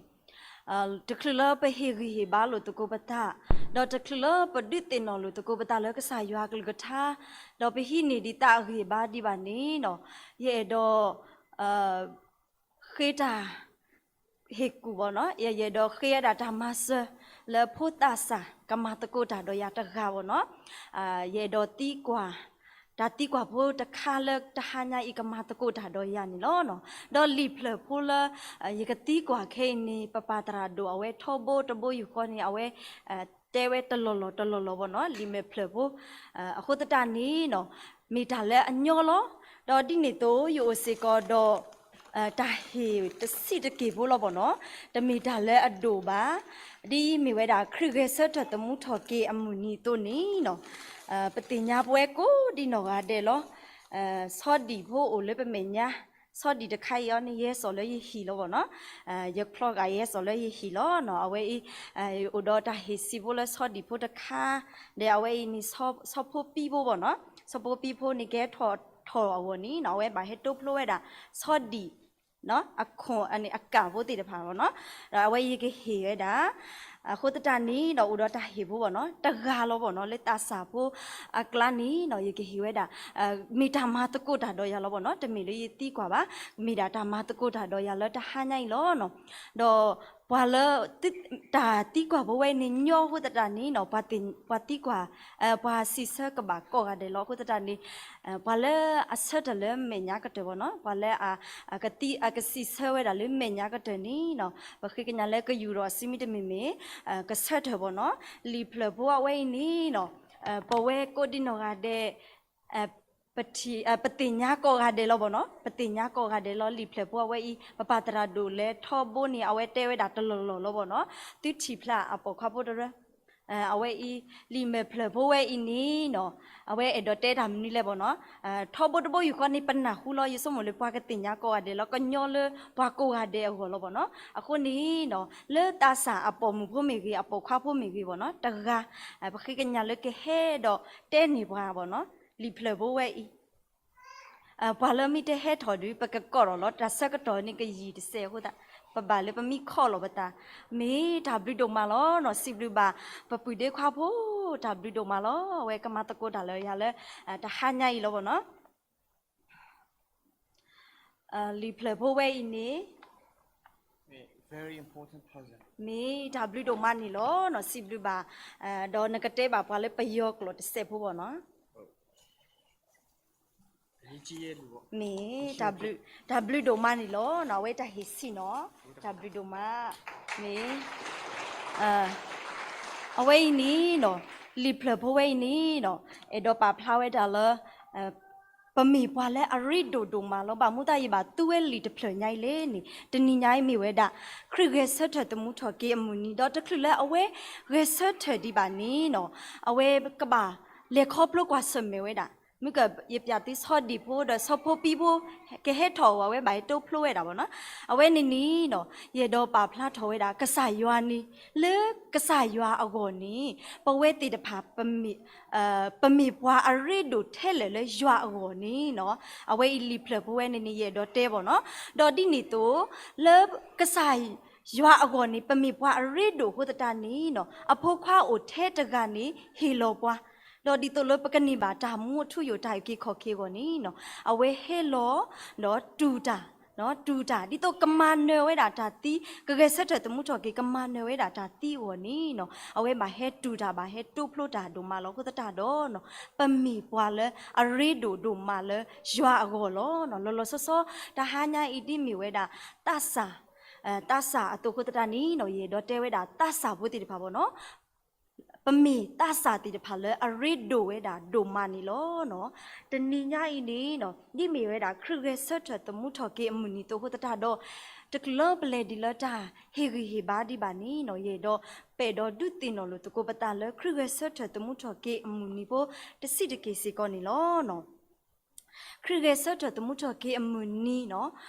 တချုးလၢပဟ့ၣ်ဂံၢ်ဟ့ၣ်ဘါလိာ်သကိးပသး, ဒီးတချုးလၢပဒုးသ့ၣ်နီၣ်လိာ်သကိးပသးလၢကစၢ်ယွၤကလုၢ်ကထါ, ဒီးပဟံးန့ၢ်ဒံးသးအဂံၢ်အဘါဒံးဘၣ်န့ၣ်, ယအဲၣ်ဒိး ဃ့တၢ်ဟ့ၣ်ကူၣ်ဘၣ်နီၤ, ယအဲၣ်ဒိးဃ့ဝဲဒၣ်တၢ်မၤစၢၤ လၢဖိသးစၢ်ကမၤသကိးတၢ်ဒီးယၤတဂၤဘၣ်နီၤ, ယအဲၣ်ဒိးသံကွၢ် တၢ်သံကွၢ်ဖိတခါလၢတဟါညါအံၤကမၤသကိးတၢ်ဒီးယၤန့ၣ်လီၤ. ဒီးလံာ်ဖျၢၣ်ဖိလၢ ယကသံကွၢ်ခဲအံၤန့ၣ် ပပၢ်သရၣ်ဒိၣ်အဝဲထီဘိတဘိယူၢ်ဃီန့ၣ် အဝဲ တဲဝဲတလီၢ်လီၢ်တလီၢ်လီၢ်ဘၣ်နီၤ လံာ်မဲာ်ဖျၢၣ်ဖိ အဃိသတးန့ၣ်နီၤ မ့ၢ်တၢ်လၢအညီလီၤ. ဒီးဒ်န့ၣ်အသိး ယအိၣ်စ့ၢ်ကီးဒီး တၢ်ဟ့ၣ်တဆံးတက့ၢ်ဖိလီၤဘၣ်နီၤ တမ့ၢ်တၢ်လၢအဒိၣ်ဘၣ်. ဒ်အံၤမ့ၢ်ဝဲဒၣ်ခရံာ်ဂဲၤဆၢထၢၣ်သမူထီၣ်က့ၤအမုၢ်နံၤအသိးန့ၣ်နီၤ ပသ့ၣ်ညါပဝဲကိးဒံနီၢ်ဂၤဒဲးလီၤ. ဆီဒံၣ်ဖိအိၣ်လၢပမဲာ်ညါ ဆီဒံၣ်တခါအံၤအီၤန့ၣ် ယဟဲစိာ်လၢယဟံၣ်လီၤဘၣ်နီၤ ယချီဂာ်ယဟဲစိာ်လၢယဟံၣ်လီၤနီၤ အဝဲအံၤ အိၣ်ဒီးတၢ်ဟ့ၣ်ဆံးဖိလၢဆီဒံၣ်ဖိတခါ ဒီးအဝဲအံၤန့ၣ် ဆီဖိပံဖိဘၣ်နီၤ ဆီဖိပံဖိန့ၣ် ကဟဲထီၣ်ထီၣ်အဂီၢ်န့ၣ်နီၤ အဝဲဘၣ်ဟဲတိဖျိဝဲဒၣ် ဆီဒံၣ် အခွန် အကၣ်ဖိသ့ၣ်တဖၣ်ဘၣ်နီၤ ဒီးအဝဲယကဟ့ၣ်ဝဲဒၣ် အဃိသတးန့ၣ်ဒီးအိၣ်ဒီးတၢ်ဟ့ၣ်ဖိဘၣ်နီၤ တဂၤလီၤဘၣ်နီၤ လၢသးစၢ်ဖိအကျါန့ၣ်နီၤ ယကဟ့ၣ်ဝဲဒၣ် မ့ၢ်တၢ်မၤသကိးတၢ်ဒီးယၤလီၤဘၣ်နီၤ တမ့ၢ်လၢယသံကွၢ်ဘၣ် မ့ၢ်ဒၣ်တၢ်မၤသကိးတၢ်ဒီးယၤလၢတဟါညါအံၤလီၤနီၤ ဒီးပှၤလၢ တၢ်သံကွၢ်ဖိဝဲအံၤန့ၣ် ညီအဃိသတးန့ၣ်နီၤ ပှၤသံကွၢ် ပှၤစံးဆၢကဘၣ်ကိးဂၤဒဲးလီၤ အဃိသတးန့ၣ် ပှၤလၢအဆၢထၢၣ်လၢမဲာ်ညါကတၢၢ်ဘၣ်နီၤ ပှၤလၢ အကစံးဆၢဝဲဒၣ်လၢမဲာ်ညါကတၢၢ်န့ၣ်နီၤ ပဃ့ကညးလၢကယူၤထီၣ်အစုမ့တမ့ၢ်မ့ၢ် ကဆၢထၢၣ်ဘၣ်နီၤ လံာ်ဖျၢၣ်ဖိအဝဲအံၤန့ၣ်နီၤ ပဝဲကိးဒံနီၢ်ဂၤဒဲး ပထံၣ် ပသ့ၣ်ညါကိးဂၤဒဲးလီၤဘၣ်နီၤ ပသ့ၣ်ညါကိးဂၤဒဲးလီၤ လံာ်ဖျၢၣ်ဖိအဝဲအံၤ ပပၢ်သရၣ်ဒိၣ်လဲၤထီဘိန့ၣ် အဝဲတဲဝဲဒၣ်တလီၢ်လီၢ်လီၤဘၣ်နီၤ သုထံၣ်ဖျါအပိာ်ခွါဖိတရၢ အဝဲအံၤ လံာ်မဲာ်ဖျၢၣ်ဖိဝဲအံၤန့ၣ်နီၤ အဝဲအဲၣ်ဒိးတဲတၢ်မနုၤလဲၣ်ဘၣ်နီၤ ထီဘိတဘိယူၢ်ဃီန့ၣ် ပနၢ်ဟူလီၤ ယဆိကမိၣ်လၢပှၤကသ့ၣ်ညါကိးဂၤဒဲးလီၤ ကညီလၢပှၤကိးဂၤဒဲးအဂီၢ်လီၤဘၣ်နီၤ အဃိန့ၣ်နီၤ လၢသးစၢ်အပိာ်မုၣ်ဖိမ့ၢ်ဂ့ၤ အပိာ်ခွါဖိမ့ၢ်ဂ့ၤဘၣ်နီၤ တဂၤ ပဃ့ကညးလၢကဟဲဒီးတဲန့ၢ်ပှၤဘၣ်နီၤ လံာ်ဖျၢၣ်ဖိဝဲအံၤ ပှၤလၢမ့ၢ်တဟဲထီၣ်ဒုး ပကကိးထီၣ်လီၤ တၢ်ဆၢကတီၢ်န့ၣ်ကယံာ်တစဲးအဃိသတး ပဘၣ်လၢပမ့ၢ်ခီၣ်လီၤပသး မ့ၢ်တၢ်ဘျုးဒိၣ်မးလီၤနီၤ စံးဘျုးဘၣ် ပပုၢ်ဒ့ခွါဖိ တၢ်ဘျုးဒိၣ်မးလီၤ အဝဲကမၤသကိးတၢ်လၢယၤလၢ တဟါညါအံၤလီၤဘၣ်နီၤ လံာ်ဖျၢၣ်ဖိဝဲအံၤန့ၣ် မ့ၢ်တၢ်ဘျုးဒိၣ်မးန့ၣ်လီၤနီၤ စံးဘျုးဘၣ် ဒီးနကတဲဘၣ်ပှၤလၢပယီၤကျိာ်တစဲးဖိဘၣ်နီၤ မ့ၢ် တၢ်ဘျုးဒိၣ်မးန့ၣ်လီၤနီၤ အဝဲတၢ်ဟ့ၣ်ဆံးနီၤ တၢ်ဘျုးဒိၣ်မး မ့ၢ် အဝဲအံၤန့ၣ်နီၤ လံာ်ဖျၢၣ်ဖိဝဲအံၤန့ၣ်နီၤ အဲၣ်ဒိးပာ်ဖျါဝဲဒၣ်လၢ ပမ့ၢ်ပှၤလၢအရ့ဒိၣ်ဒိၣ်မးလီၤ ဘၣ်မနုၤသးယဘၣ်သူဝဲလံာ်တဖျၢၣ်ညါအံၤလဲၣ်န့ၣ် တနံၤညါအံၤမ့ၢ်ဝဲဒၣ် ခရံာ်ဂဲၤဆၢထၢၣ်သမူထီၣ်က့ၤအမုၢ်နံၤ ဒီးတချုးလၢအဝဲဂဲၤဆၢထၢၣ်ဒံးဘၣ်န့ၣ်နီၤ အဝဲကဘၣ်လဲၤခီဖျိကွၢ်ဆၢၣ်မဲာ်ဝဲဒၣ် မ့ၢ်ကယပျးသုဆီဒံၣ်ဖိဒီးဆီဖိပံဖိ ကဟဲထီၣ်အဂီၢ် အဝဲဘၣ်ဟဲတိဖျိဝဲဒၣ်ဘၣ်နီၤ အဝဲန့ၣ်န့ၣ်နီၤ ယအဲၣ်ဒိးပာ်ဖျါထီၣ်ဝဲဒၣ် ကစၢ်ယွၤန့ၣ် လၢကစၢ်ယွၤအဂီၢ်န့ၣ် ပဝဲသ့ၣ်တဖၣ် ပမ့ၢ်ပှၤအရ့ဒိၣ်ထဲလဲၣ်လၢယွၤအဂီၢ်န့ၣ်နီၤ အဝဲအံၤလံာ်ဖျၢၣ်ဖိဝဲန့ၣ်န့ၣ် ယအဲၣ်ဒိးတဲဘၣ်နီၤ ဒီးဒ်န့ၣ်အသိး လၢကစၢ်ယွၤအဂီၢ်န့ၣ် ပမ့ၢ်ပှၤအရ့ဒိၣ်အဃိသတးန့ၣ်နီၤ အဖိခွါအိၣ်ထဲတဂၤန့ၣ် ဟ့ၣ်လီၤပှၤ ဒီးဒ်သိးလၢပကန့ၢ်ဘၣ်တၢ်မူအထူအယိာ်တၢ်အုၣ်က့ၤခီၣ်က့ၤအဂီၢ်န့ၣ်နီၤ အဝဲဟဲလီၤ ဒီးတူၢ်တၢ် တူၢ်တၢ် ဒ်သိးကမၤနၢၤဝဲဒၣ်တၢ်သံ ကဂဲၤဆၢထၢၣ်သမူထီၣ်က့ၤ ကမၤနၢၤဝဲဒၣ်တၢ်သံအဂီၢ်န့ၣ်နီၤ အဝဲဘၣ်ဟဲတူၢ်တၢ် ဘၣ်ဟဲတိဖျိတၢ်ဒိၣ်မးလီၤ အဃိသတးဒီးနီၤ ပမ့ၢ်ပှၤလၢအရ့ဒိၣ်ဒိၣ်မးလၢယွၤအဂီၢ်လီၤနီၤ လီၤလီၤဆီဆီ တဟါညါအံၤဒ်မ့ၢ်ဝဲဒၣ် သးစၢ် သးစၢ်အသိးအဃိသတးန့ၣ်နီၤ ယအဲၣ်ဒိးတဲဝဲဒၣ်သးစၢ်ဖိသ့ၣ်တဖၣ်ဘၣ်နီၤ ပမ့ၢ်သးစၢ်သ့ၣ်တဖၣ်လၢအရ့ဒိၣ်ဝဲဒၣ်ဒိၣ်မးန့ၣ်လီၤ. တနံၤညါအံၤန့ၣ်နီၤ ဒ်မ့ၢ်ဝဲဒၣ်ခရံာ်ဂဲၤဆၢထၢၣ်သမူထီၣ်က့ၤအမုၢ်နံၤအသိးအဃိသတးဒီး တချုးလၢပလဲၤဒ်လၢတၢ်ဟ့ၣ်ဂံၢ်ဟ့ၣ်ဘါဒံးဘၣ်န့ၣ်နီၤ ယအဲၣ်ဒိးပာ်ဒီးဒုးသ့ၣ်နီၣ်လိာ်သကိးပသးလၢ ခရံာ်ဂဲၤဆၢထၢၣ်သမူထီၣ်က့ၤအမုၢ်နံၤဖိတဆံးတက့ၢ်စ့ၢ်ကီးန့ၣ်လီၤ. ခရံာ်ဂဲၤဆၢထၢၣ်သမူထီၣ်က့ၤအမုၢ်နံၤနီၤ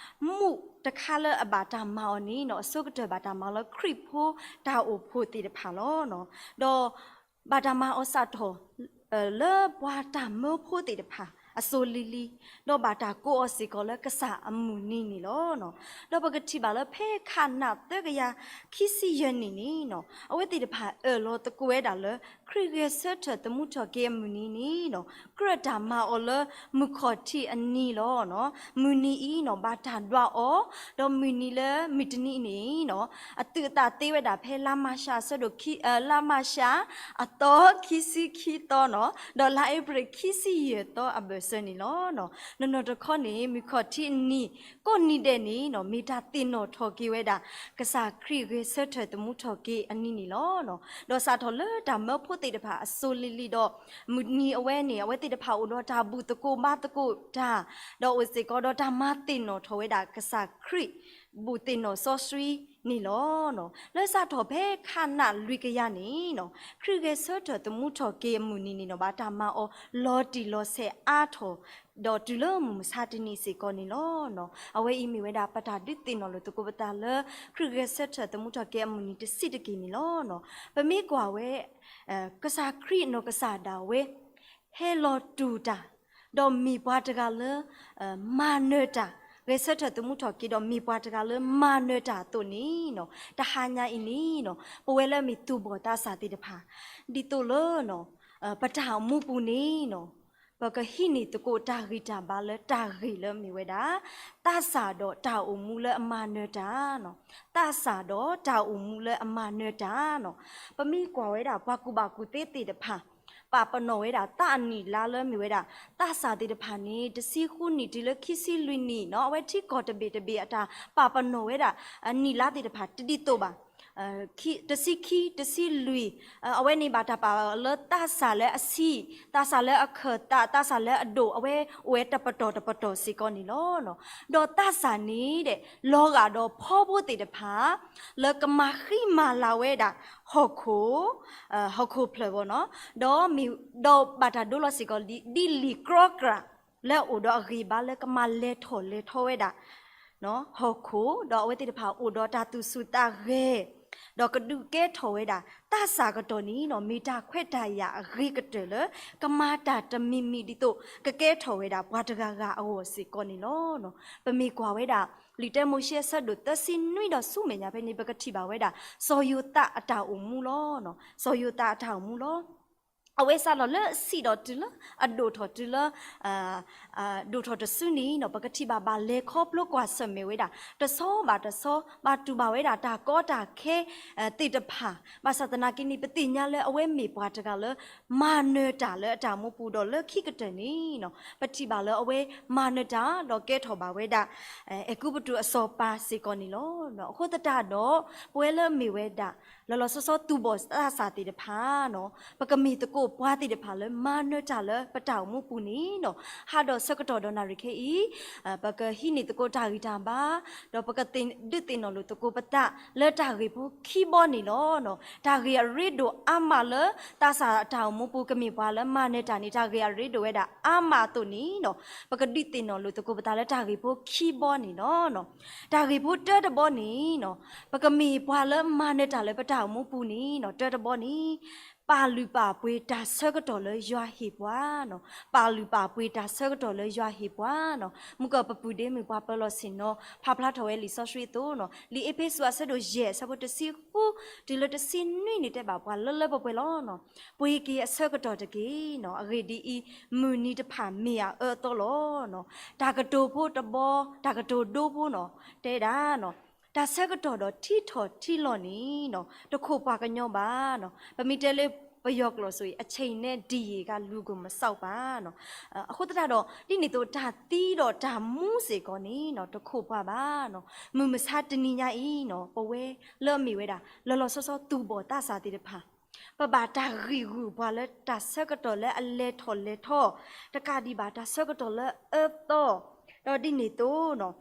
မူးတခါလၢအဘၣ်တၢ်မၤအီၤန့ၣ်နီၤ အဆိကတၢၢ်ဘၣ်တၢ်မၤလၢခရံာ်ဖိတၢ်အိၣ်ဖှိၣ်သ့ၣ်တဖၣ်လီၤ. ဒီးဘၣ်တၢ်မၤအီၤစးထီၣ် လၢပှၤတၢ်မၢဖိသ့ၣ်တဖၣ်အစိၤလံၤလံၤ ဒီးဘၣ်တၢ်ကိးအီၤစ့ၢ်ကီးလၢကစၢ်အမုၢ်နံၤန့ၣ်လီၤ. ဒီးပကထံၣ်ဘၣ်လၢဖဲခးနၣ်သၢကယၤခံဆံယဲၢ်နံၣ်န့ၣ်နီၤ အဝဲသ့ၣ်တဖၣ်အၢၣ်လီၤသကိးဝဲဒၣ်လၢ ခရံာ်ဂဲၤဆၢထၢၣ်သမူထီၣ်က့ၤအမုၢ်နံၤန့ၣ်နီၤ ကြၢးတၢ်မၤအီၤလၢမုၢ်ခီၣ်ထံးအနံၤလီၤ. မုၢ်နံၤအံၤနီၤ ဘၣ်တၢ်ဒွးအီၤ ဒီးမုၢ်နံၤလၢမုၢ်တနံၤန့ၣ်နီၤ အသုးအသးသ့ဝဲဒၣ်ဖဲလါမၢ်ၡးအဆၢဒိၣ် လါမၢ်ၡးအသီခံဆံခံသီနီၤ ဒီးလါအ့ဖြ့ၣ်ခံဆံယဲၢ်သီအဘၢၣ် စၢၤန့ၣ်လီၤ. နီၢ်နီၢ်တခီန့ၣ် မုၢ်ခီၣ်ထံးအနံၤကိးနံၤဒဲးန့ၣ်နီၢ် မ့ၢ်တၢ်သ့ၣ်နီၣ်ထီၣ်က့ၤဝဲဒၣ် ကစၢ်ခရံာ်ဂဲၤဆၢထၢၣ်သမူထီၣ်က့ၤအနံၤန့ၣ်လီၤ. ဒီးစးထီၣ်လၢတၢ်မၢဖိသ့ၣ်တဖၣ်အစိၤလံၤလံၤဒီး မုၢ်နံၤအဝဲန့ၣ် အဝဲသ့ၣ်တဖၣ်အိၣ်ဒီးတၢ်ဘူၣ်သကိးဘါသကိးတၢ်, ဒီးအိၣ်စ့ၢ်ကီးဒီးတၢ်မၤသ့ၣ်နီၣ်ထီၣ်ဝဲဒၣ် ကစၢ်ခရံာ် ဘူၣ်သ့ၣ်နီၣ်စီဆှံန့ၣ်လီၤ. လၢစးထီၣ်ဖဲခးနၣ်လွံၢ်ကယၤန့ၣ်နီၢ် ခရံာ်ဂဲၤဆၢထၢၣ်သမူထီၣ်က့ၤအမုၢ်နံၤန့ၣ်နီၢ် ဘၣ်တၢ်မၤအီၤလီၤတံၢ်လီၤဆဲးအါထီၣ် ဒီးတုၤလၢမုၢ်မဆါတနံၤစ့ၢ်ကီးန့ၣ်လီၤ. အဝဲအံၤမ့ၢ်ဝဲဒၣ်ပတၢ်ဒုးသ့ၣ်နီၣ်လိာ်သကိးပသးလၢ ခရံာ်ဂဲၤဆၢထၢၣ်သမူထီၣ်က့ၤအမုၢ်နံၤတဆံးတက့ၢ်န့ၣ်လီၤ. ပမ့ၢ်ကွၢ်ဝဲ ကစၢ်ခရံာ်နီၢ်ကစၢ်ဒၣ်ဝဲ ဟဲလီၤတူၢ်တၢ် ဒီးမ့ၢ်ပှၤတဂၤလၢ မၤနၢၤတၢ်, ဂဲၤဆၢထၢၣ်သမူထီၣ်က့ၤ ဒီးမ့ၢ်ပှၤတဂၤလၢမၤနၢၤတၢ်အသိးန့ၣ်နီၢ် တဟါညါအံၤန့ၣ်နီၢ် ပဝဲလၢအမ့ၢ်သူၣ်ဘီၣ်သးစၢ်သ့ၣ်တဖၣ် ဒ်သိးလၢ ပတၢ်အိၣ်မူပူၤန့ၣ်နီၢ် ပကဟံးန့ၢ်သကိးတၢ်ဂံၢ်တၢ်ဘါလၢတၢ်ဂ့ၢ်လၢမ့ၢ်ဝဲဒၣ် သးစၢ်ဒီးတၢ်အိၣ်မူလၢအမၤနၢၤတၢ်နီၢ်, သးစၢ်ဒီးတၢ်အိၣ်မူလၢအမၤနၢၤတၢ်နီၢ်. ပမ့ၢ်ကွၢ်ဝဲဒၣ်ပှၤကူၣ်ဘၣ်ကူၣ်သ့သ့ၣ်တဖၣ် ပာ်ပနီၣ်ဝဲဒၣ်သးအနံၣ်လါလၢမ့ၢ်ဝဲဒၣ် သးစၢ်သ့ၣ်တဖၣ်န့ၣ် တဆံဃုနံၣ်တုၤလၢခံဆံလွံၢ်နံၣ်နီၢ် အဝဲထံကီၢ်တဘ့ၣ်တဘ့ၣ်အတၢ်ပာ်ပနီၣ်ဝဲဒၣ် အနံၣ်လါသ့ၣ်တဖၣ်တဒ်သိးဘၣ် တဆံခံ တဆံလွံၢ် အဝဲန့ၣ်ဘၣ်တၢ်ပာ်လၢသးစၢ်လၢအဆံး, သးစၢ်လၢအခၢၣ်သး, သးစၢ်လၢအဒိၣ် အဝဲအိၣ်ဝဲတပတီၢ်တပတီၢ်စ့ၢ်ကီးန့ၣ်လီၤ. ဒီးသးစၢ်န့ၣ်ဒီး လီၤဂာ်ဒီးဖီဖိသ့ၣ်တဖၣ် လၢကမၤဃံမၤလၤဝဲဒၣ် ဟီၣ်ခိၣ်, ဟီၣ်ခိၣ်ဖျၢၣ်ဘီနီၤ, ဒီးမ့ၢ်, ဒီးဘၣ်တၢ်ဒိလီၤစ့ၢ်ကီး ဒ်လံာ်ကြီကြၢ် လၢအအိၣ်ဒီးအဂံၢ်ဘါလၢကမၤလဲၤထီၣ်လဲၤထီဝဲဒၣ် ဟီၣ်ခိၣ်, ဒီးအဝဲသ့ၣ်တဖၣ်အိၣ်ဒီးတၢ်သူၣ်ဆူၣ်သးဂဲၤ, ဒီးကဒုးကဲထီၣ်ဝဲဒၣ် သးစၢ်ကတီၢ်န့ၣ်နီၤ မ့ၢ်တၢ်ခွဲးတၢ်ယာ်အဂ့ၤကတၢၢ်လၢ ကမၤတၢ်တမံၤမံၤဒ်သိး ကကဲထီၣ်ဝဲဒၣ်ပှၤတဂၤဂၤအဂီၢ်စ့ၢ်ကီးန့ၣ်လီၤ. ပမ့ၢ်ကွၢ်ဝဲဒၣ် လံာ်တၢမိၤၡ့အဆၢဒိၣ်သၢဆံနွံဒီးဆူမဲာ်ညါဖဲန့ၣ် ပကထံၣ်ဘၣ်ဝဲဒၣ် စီၤယိၤသးအတၢ်အိၣ်မူလီၤ. စီၤယိၤသးအတၢ်အိၣ်မူလီၤ. အဝဲစးထီၣ်လၢအဆံးဒီးတုၤလၢအဒိၣ်ထီၣ်တုၤလၢ ဒိၣ်ထီၣ်တစုန့ၣ်နီၤ ပကထံၣ်ဘၣ်ဘၣ်လဲၤခီဖျိကွၢ်ဆၢၣ်မဲာ်ဝဲဒၣ် တဆီဘၣ်တဆီ ဘၣ်တူၢ်ဘၣ်ဝဲဒၣ်တၢ်ကီတၢ်ခဲ သ့ၣ်တဖၣ် ဘၣ်ဆၣ်သနာ်က့န့ၣ် ပသ့ၣ်ညါလၢအဝဲမ့ၢ်ပှၤတဂၤလၢ မၤနၢၤတၢ်လၢအတၢ်အိၣ်မူပူၤဒီးလၢခံကတၢၢ်န့ၣ် ပထံၣ်ဘၣ်လၢအဝဲမၤနၢၤတၢ်ဒီးကဲထီၣ်ဘၣ်ဝဲဒၣ် အဲၤကူပတူးအစီၤပၤစ့ၢ်ကီးန့ၣ်လီၤ. အဃိသတးဒီး ပဝဲလၢအမ့ၢ်ဝဲဒၣ် လီၤလီၤဆီဆီသူၣ်ဘီၣ်သးစၢ်သ့ၣ်တဖၣ်နီၤ ပကမ့ၢ်သကိးပှၤသ့ၣ်တဖၣ်လၢမၤနၢၤတၢ်လၢပတၢ်အိၣ်မူပူၤန့ၣ်နီၤ ဟးဒီးဆၢကတီၢ်ဒီးနၣ်ရံၣ်ခဲအံၤ ပကဟံးန့ၢ်သကိးတၢ်ဂံၢ်တၢ်ဘါ ဒီးပကဒုးသ့ၣ်နီၣ်လိာ်သကိးပသးလၢတၢ်ဂ့ၢ်ဖိခံဘီန့ၣ်လီၤ. တၢ်ဂ့ၢ်အရ့ဒိၣ်အါမးလၢ သးစၢ်အတၢ်အိၣ်မူပူၤကမ့ၢ်ပှၤလၢမၤနၢၤတၢ်န့ၣ် တၢ်ဂ့ၢ်အရ့ဒိၣ်ဝဲဒၣ်အါမးအသိးန့ၣ်နီၤ ပကဒုးသ့ၣ်နီၣ်လိာ်သကိးပသးလၢတၢ်ဂ့ၢ်ဖိခံဘီန့ၣ်လီၤ. တၢ်ဂ့ၢ်ဖိတၢတဘီန့ၣ်နီၤ ပကမ့ၢ်ပှၤလၢမၤနၢၤတၢ်လၢပတၢ်အိၣ်မူပူၤန့ၣ်နီၤ တၢတဘီန့ၣ် ပာ်လုၢ်ပာ်ပှ့ၤတၢ်ဆၢကတီၢ်လၢယွၤဟ့ၣ်ပှၤနီၤ ပာ်လုၢ်ပာ်ပှ့ၤတၢ်ဆၢကတီၢ်လၢယွၤဟ့ၣ်ပှၤနီၤ မုၢ်ကီၢ်ပပုၢ်ဒ့မုၣ်ပှၤပၢၤလီၢ်ဆ့ၣ်နီၤ ဖးဖျါထီၣ်ဝဲလံာ်စီဆှံအသိးနီၤ လံာ်အ့းဖ့းစူးအဆၢဒိၣ်ယဲၢ်အဆၢဖိတဆံဃု တုၤလၢတဆံနွံန့ၣ်တဲဘၣ်ပှၤလၢလၢပှဲၤပှဲၤလီၤနီၤ ပှ့ၤက့ၤအဆၢကတီၢ်တက့ၢ်နီၤ အဂ့ၢ်ဒ်အံၤ မုၢ်နံၤတဖၣ်မ့ၢ်အအၢအသီလီၤနီၤ တၢ်ကတိၤဖိတဘီ တၢ်ကတိၤဒိဖိနီၤ တဲဒၣ်နီၤ တၢ်ဆၢကတီၢ်ဒီးထံထီၣ်ထံလီၤန့ၣ်နီၤ တခိၣ်ပှၤကညီဘၣ်နီၤ ပမ့ၢ်တဲလၢပယီၤကျိာ်ဆိအံၤ အချိန်နဲ့ဒီရေကလူးကိုမစောင့်ပါနီၤ အဃိသတးဒီး ဒ်န့ၣ်အသိးတၢ်သံဒီးတၢ်မူစ့ၢ်ကီးန့ၣ်နီၤ တခိၣ်ပှၤဘၣ်နီၤ မုၢ်မဆါတနံၤညါအံၤနီၤ ပဝဲလၢအမ့ၢ်ဝဲဒၣ် လီၤလီၤဆီဆီသူၣ်ဘီၣ်သးစၢ်သ့ၣ်တဖၣ် ပဘၣ်တၢ်ဂံၢ်ဂူာ်ပှၤလၢတၢ်ဆၢကတီၢ်လၢအလဲၤထီၣ်လဲၤထီ တကးဒံးဘၣ်တၢ်ဆၢကတီၢ်လၢအအၢသီ ဒီးဒ်န့ၣ်အသိးနီၤ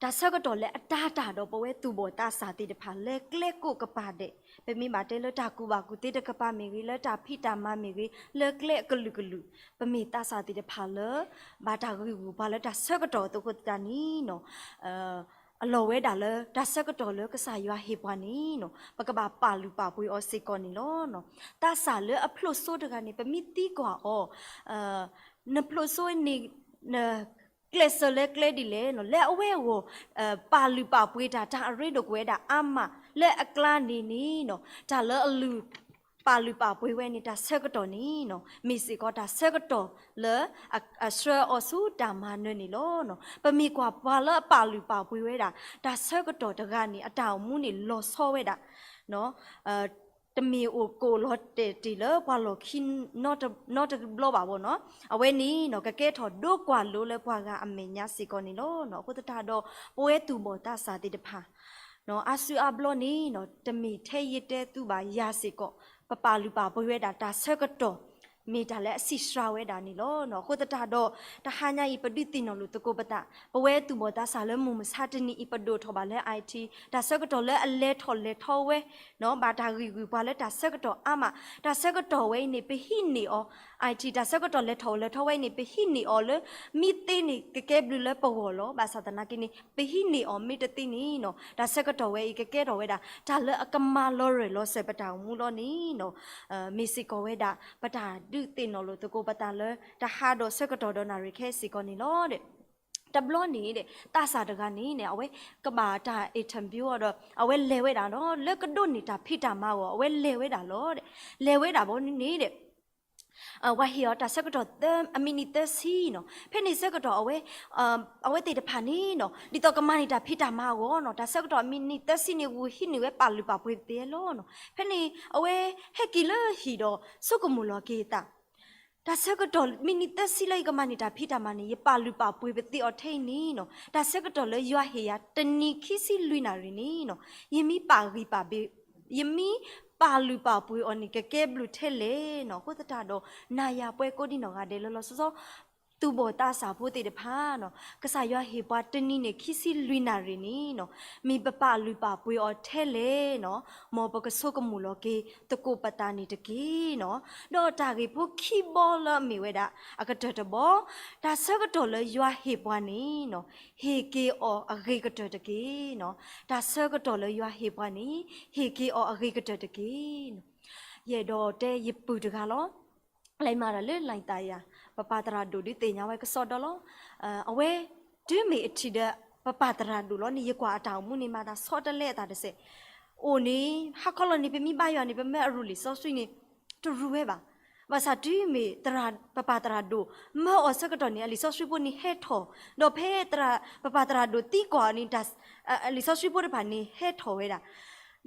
တၢ်ဆၢကတီၢ်လၢအတၤတၢ်ဒီးပဝဲသူၣ်ဘီၣ်သးစၢ်သ့ၣ်တဖၣ် လၢကျဲကိးကပၤဒဲး ပမ့ၢ်ဘၣ်တဲလၢတၢ်ကူၣ်ဘၣ်ကူၣ်သ့တကပၤမ့ၢ်ဂ့ၤ လၢတၢ်ဖံးတၢ်မၤမ့ၢ်ဂ့ၤ လၢကျဲအကလုာ်ကလုာ် ပမ့ၢ်သးစၢ်သ့ၣ်တဖၣ်လၢ ဘၣ်တၢ်ဂံၢ်ဂူာ်ပှၤလၢတၢ်ဆၢကတီၢ်အသိးအဃိသတးန့ၣ်နီၤ အလီၢ်ဝဲဒၣ်လၢတၢ်ဆၢကတီၢ်လၢကစၢ်ယွၤဟ့ၣ်ပှၤန့ၣ်နီၤ ပကဘၣ်ပာ်လုၢ်ပာ်ပှ့ၤအီၤစ့ၢ်ကီးန့ၣ်လီၤ. သးစၢ်လၢအဖျိးစိတဂၤန့ၣ် ပမ့ၢ်သံကွၢ်အီၤ နဖျိးစိန့ၣ် နကျဲးစၢးလၢကျဲဒ်လဲၣ်နီၤ လၢအဝဲအဂီၢ် ပာ်လုၢ်ပာ်ပှ့ၤတၢ် တၢ်အရ့ဒိၣ်ကဝဲဒၣ်အါမး လၢအကျါန့ၣ်န့ၣ်နီၤ တၢ်လၢအလုၢ် ပာ်လုၢ်ပာ်ပှ့ၤဝဲန့ၣ် တၢ်ဆၢကတီၢ်န့ၣ်နီၤ မ့ၢ်စ့ၢ်ကီးတၢ်ဆၢကတီၢ်လၢ အဆှၢအီၤဆူတၢ်မၤနၢၤန့ၣ်လီၤ. ပမ့ၢ်ကွၢ်ပှၤလၢအပာ်လုၢ်ပာ်ပှ့ၤဝဲဒၣ် တၢ်ဆၢကတီၢ်တဂၤန့ၣ် အတၢ်အိၣ်မူန့ၣ်လီၤဆီဝဲဒၣ် တမ့ၢ်အိၣ်ကအိၣ်လီၤတဲာ်တ့ၢ်လၢပှၤလီၢ်ခံနီတဘျီဘၣ်ဘၣ်နီၤ. အဝဲန့ၣ်နီၤ ကကဲထီၣ်ဒိကွၢ်လိလၢပှၤဂၤအမဲာ်ညါစ့ၢ်ကီးန့ၣ်လီၤ. အဃိသတးဒီး ပဝဲသူၣ်ဘီၣ်သးစၢ်သ့ၣ်တဖၣ် အါစုအါဘျီန့ၣ်နီၤ တမ့ၢ်ထဲယတဲသုဘၣ် ယၤစ့ၢ်ကီး ပပာ်လုၢ်ပာ်ပှ့ၤဝဲဒၣ်တၢ်ဆၢကတီၢ် မ့ၢ်တၢ်လၢအဆံးစှၤဝဲဒၣ်န့ၣ်လီၤ. အဃိသတးဒီး တဟါညါအံၤ ပဒုးသ့ၣ်နီၣ်လိာ်သကိးပသး ပဝဲသူၣ်ဘီၣ်သးစၢ်လၢမုၢ်မဆါတနံၤအံၤ ပဒိၣ်ထီၣ်ဘၣ်လၢ I T တၢ်ဆၢကတီၢ်လၢအလဲၤထီၣ်လဲၤထီဝဲ ဘၣ်တၢ်ဂံၢ်ဂုာ်ပှၤလၢတၢ်ဆၢကတီၢ်အါမး, တၢ်ဆၢကတီၢ်ဝဲအံၤန့ၣ် ပဟံးန့ၢ်အီၤ I T တၢ်ဆၢကတီၢ်လဲၤထီၣ်လဲၤထီဝဲအံၤန့ၣ် ပဟံးန့ၢ်အီၤလၢ မ့ၢ်သ့န့ၣ် ကကဲဘျုးလၢပဂီၢ်လီၤ. ဘၣ်ဆၣ်သနာ်က့န့ၣ် ပဟံးန့ၢ်အီၤမ့ၢ်တသ့န့ၣ်နီၤ တၢ်ဆၢကတီၢ်ဝဲအံၤ ကကဲထီၣ်ဝဲဒၣ် တၢ်လၢအကမၤလီၤရၢၢ်လီၤစၢၤပတၢ်အိၣ်မူလီၤန့ၣ်နီၤ မ့ၢ်စ့ၢ်ကီးဝဲဒၣ် ပတၢ်ဒုးသ့ၣ်နီၣ်လိာ်သကိးပသးလၢ တဟါဒီးဆၢကတီၢ်ဒီးနၣ်ရံၣ်ခဲစ့ၢ်ကီးန့ၣ်လီၤ. တဘျီန့ၣ် သးစၢ်တဂၤန့ၣ် အဝဲကဘၣ်တၢ် interview အီၤဒီး အဝဲလဲၤဝဲဒၣ်ဒီး လၢကဒိးန့ၢ်တၢ်ဖံးတၢ်မၤအဂီၢ် အဝဲလဲၤဝဲဒၣ်လီၤ. လဲၤဝဲဒၣ်ဘီန့ၣ် ဝၤဟ့ၣ်အီၤတၢ်ဆၢကတီၢ်သၢ အမံးနံးသၢဆံနီၤ. ဖဲန့ၣ်ဆၢကတီၢ်အဝဲ အဝဲသ့ၣ်တဖၣ်န့ၣ်နီၤ ဒ်သိးကမၤန့ၢ်တၢ်ဖံးတၢ်မၤအဂီၢ်နီၤ တၢ်ဆၢကတီၢ်အမံးနံးသၢဆံန့ၣ် ဂုာ်ဟံးန့ၢ်ဝဲပာ်လုၢ်ပာ်ပှ့ၤသ့လီၤနီၤ. ဖဲန့ၣ် အဝဲဟဲက့ၤလၢဟံၣ်ဒီး ဆိကမိၣ်လီၤက့ၤအသး တၢ်ဆၢကတီၢ်မံးနံးသၢဆံလၢယကမၤန့ၢ်တၢ်ဖံးတၢ်မၤန့ၣ် ယပာ်လုၢ်ပာ်ပှ့ၤပသ့အီၤထဲအံၤန့ၣ်နီၤ တၢ်ဆၢကတီၢ်လၢယွၤဟ့ၣ်ယၤတနံၤခံဆံလွံၢ်နၣ်ရံၣ်န့ၣ်နီၤ ယမ့ၢ်ပာ်ဂံၢ်ပာ်ဘါ ယမ့ၢ်ပာ်လုၢ်ပာ်ပှ့ၤအီၤန့ၣ် ကကဲဘျုးထဲလဲၣ်နီၤ. အဃိသတးဒီး နၤယၤပှၤကိးဒံနီၢ်ဂၤဒဲးလၢလီၤဆီဆီ သူၣ်ဘီၣ်သးစၢ်ဖိသ့ၣ်တဖၣ်နီၤ ကစၢ်ယွၤဟ့ၣ်ပှၤတနံၤန့ၣ်ခံဆံလွံၢ်နၣ်ရံၣ်န့ၣ်နီၤ မ့ၢ်ပပာ်လုၢ်ပာ်ပှ့ၤအီၤထဲလဲၣ်နီၤ မ်ပကဆိကမိၣ်လီၤက့ၤသကိးပသးန့ၣ်တက့ၢ်နီၤ. ဒီးတၢ်ဂ့ၢ်ဖိခံဘီလၢအမ့ၢ်ဝဲဒၣ် အကတၢၢ်တဘီ တၢ်ဆၢကတီၢ်လၢယွၤဟ့ၣ်ပှၤန့ၣ်နီၤ ဟ့ၣ်က့ၤအီၤအဂ့ၤကတၢၢ်တက့ၢ်နီၤ. တၢ်ဆၢကတီၢ်လၢယွၤဟ့ၣ်ပှၤန့ၣ် ဟ့ၣ်က့ၤအီၤအဂ့ၤကတၢၢ်တက့ၢ်နီၤ. ယအဲၣ်ဒိးတဲယပုၢ်တဂၤလီၤ. လဲၤမၤတၢ်လၢလံာ်သးယၤ ပပၢ်သရၣ်ဒိၣ်ဒုးသ့ၣ်ညါဝဲကစီဒီလီၤ. အဝဲ တုၤမ့ၢ်အထံၣ်ဒီး ပပၢ်သရၣ်ဒိၣ်လီၤန့ၣ် ယကွၢ်အတၢ်အိၣ်မူန့ၣ် မၤသးဆီတလဲအသးတစဲး အိၣ်န့ၣ် ဟါခီလီၤန့ၣ် ပမ့ၢ်ဘါယွၤန့ၣ် ပမ့ၢ်အရူၢ်လံာ်စီဆှံန့ၣ် တရူးဝဲဘၣ်. ဘၣ်ဆၣ်တုၤမ့ၢ် ပပၢ်သရၣ်ဒိၣ် မၢအီၤဆၢကတီၢ်န့ၣ် အလံာ်စီဆှံဖိန့ၣ်ဟဲထီၣ်, ဒီးဖဲ ပပၢ်သရၣ်ဒိၣ်သံကွၢ်အီၤန့ၣ် လံာ်စီဆှံဖိတဖၣ်န့ၣ်ဟဲထီၣ်ဝဲဒၣ်.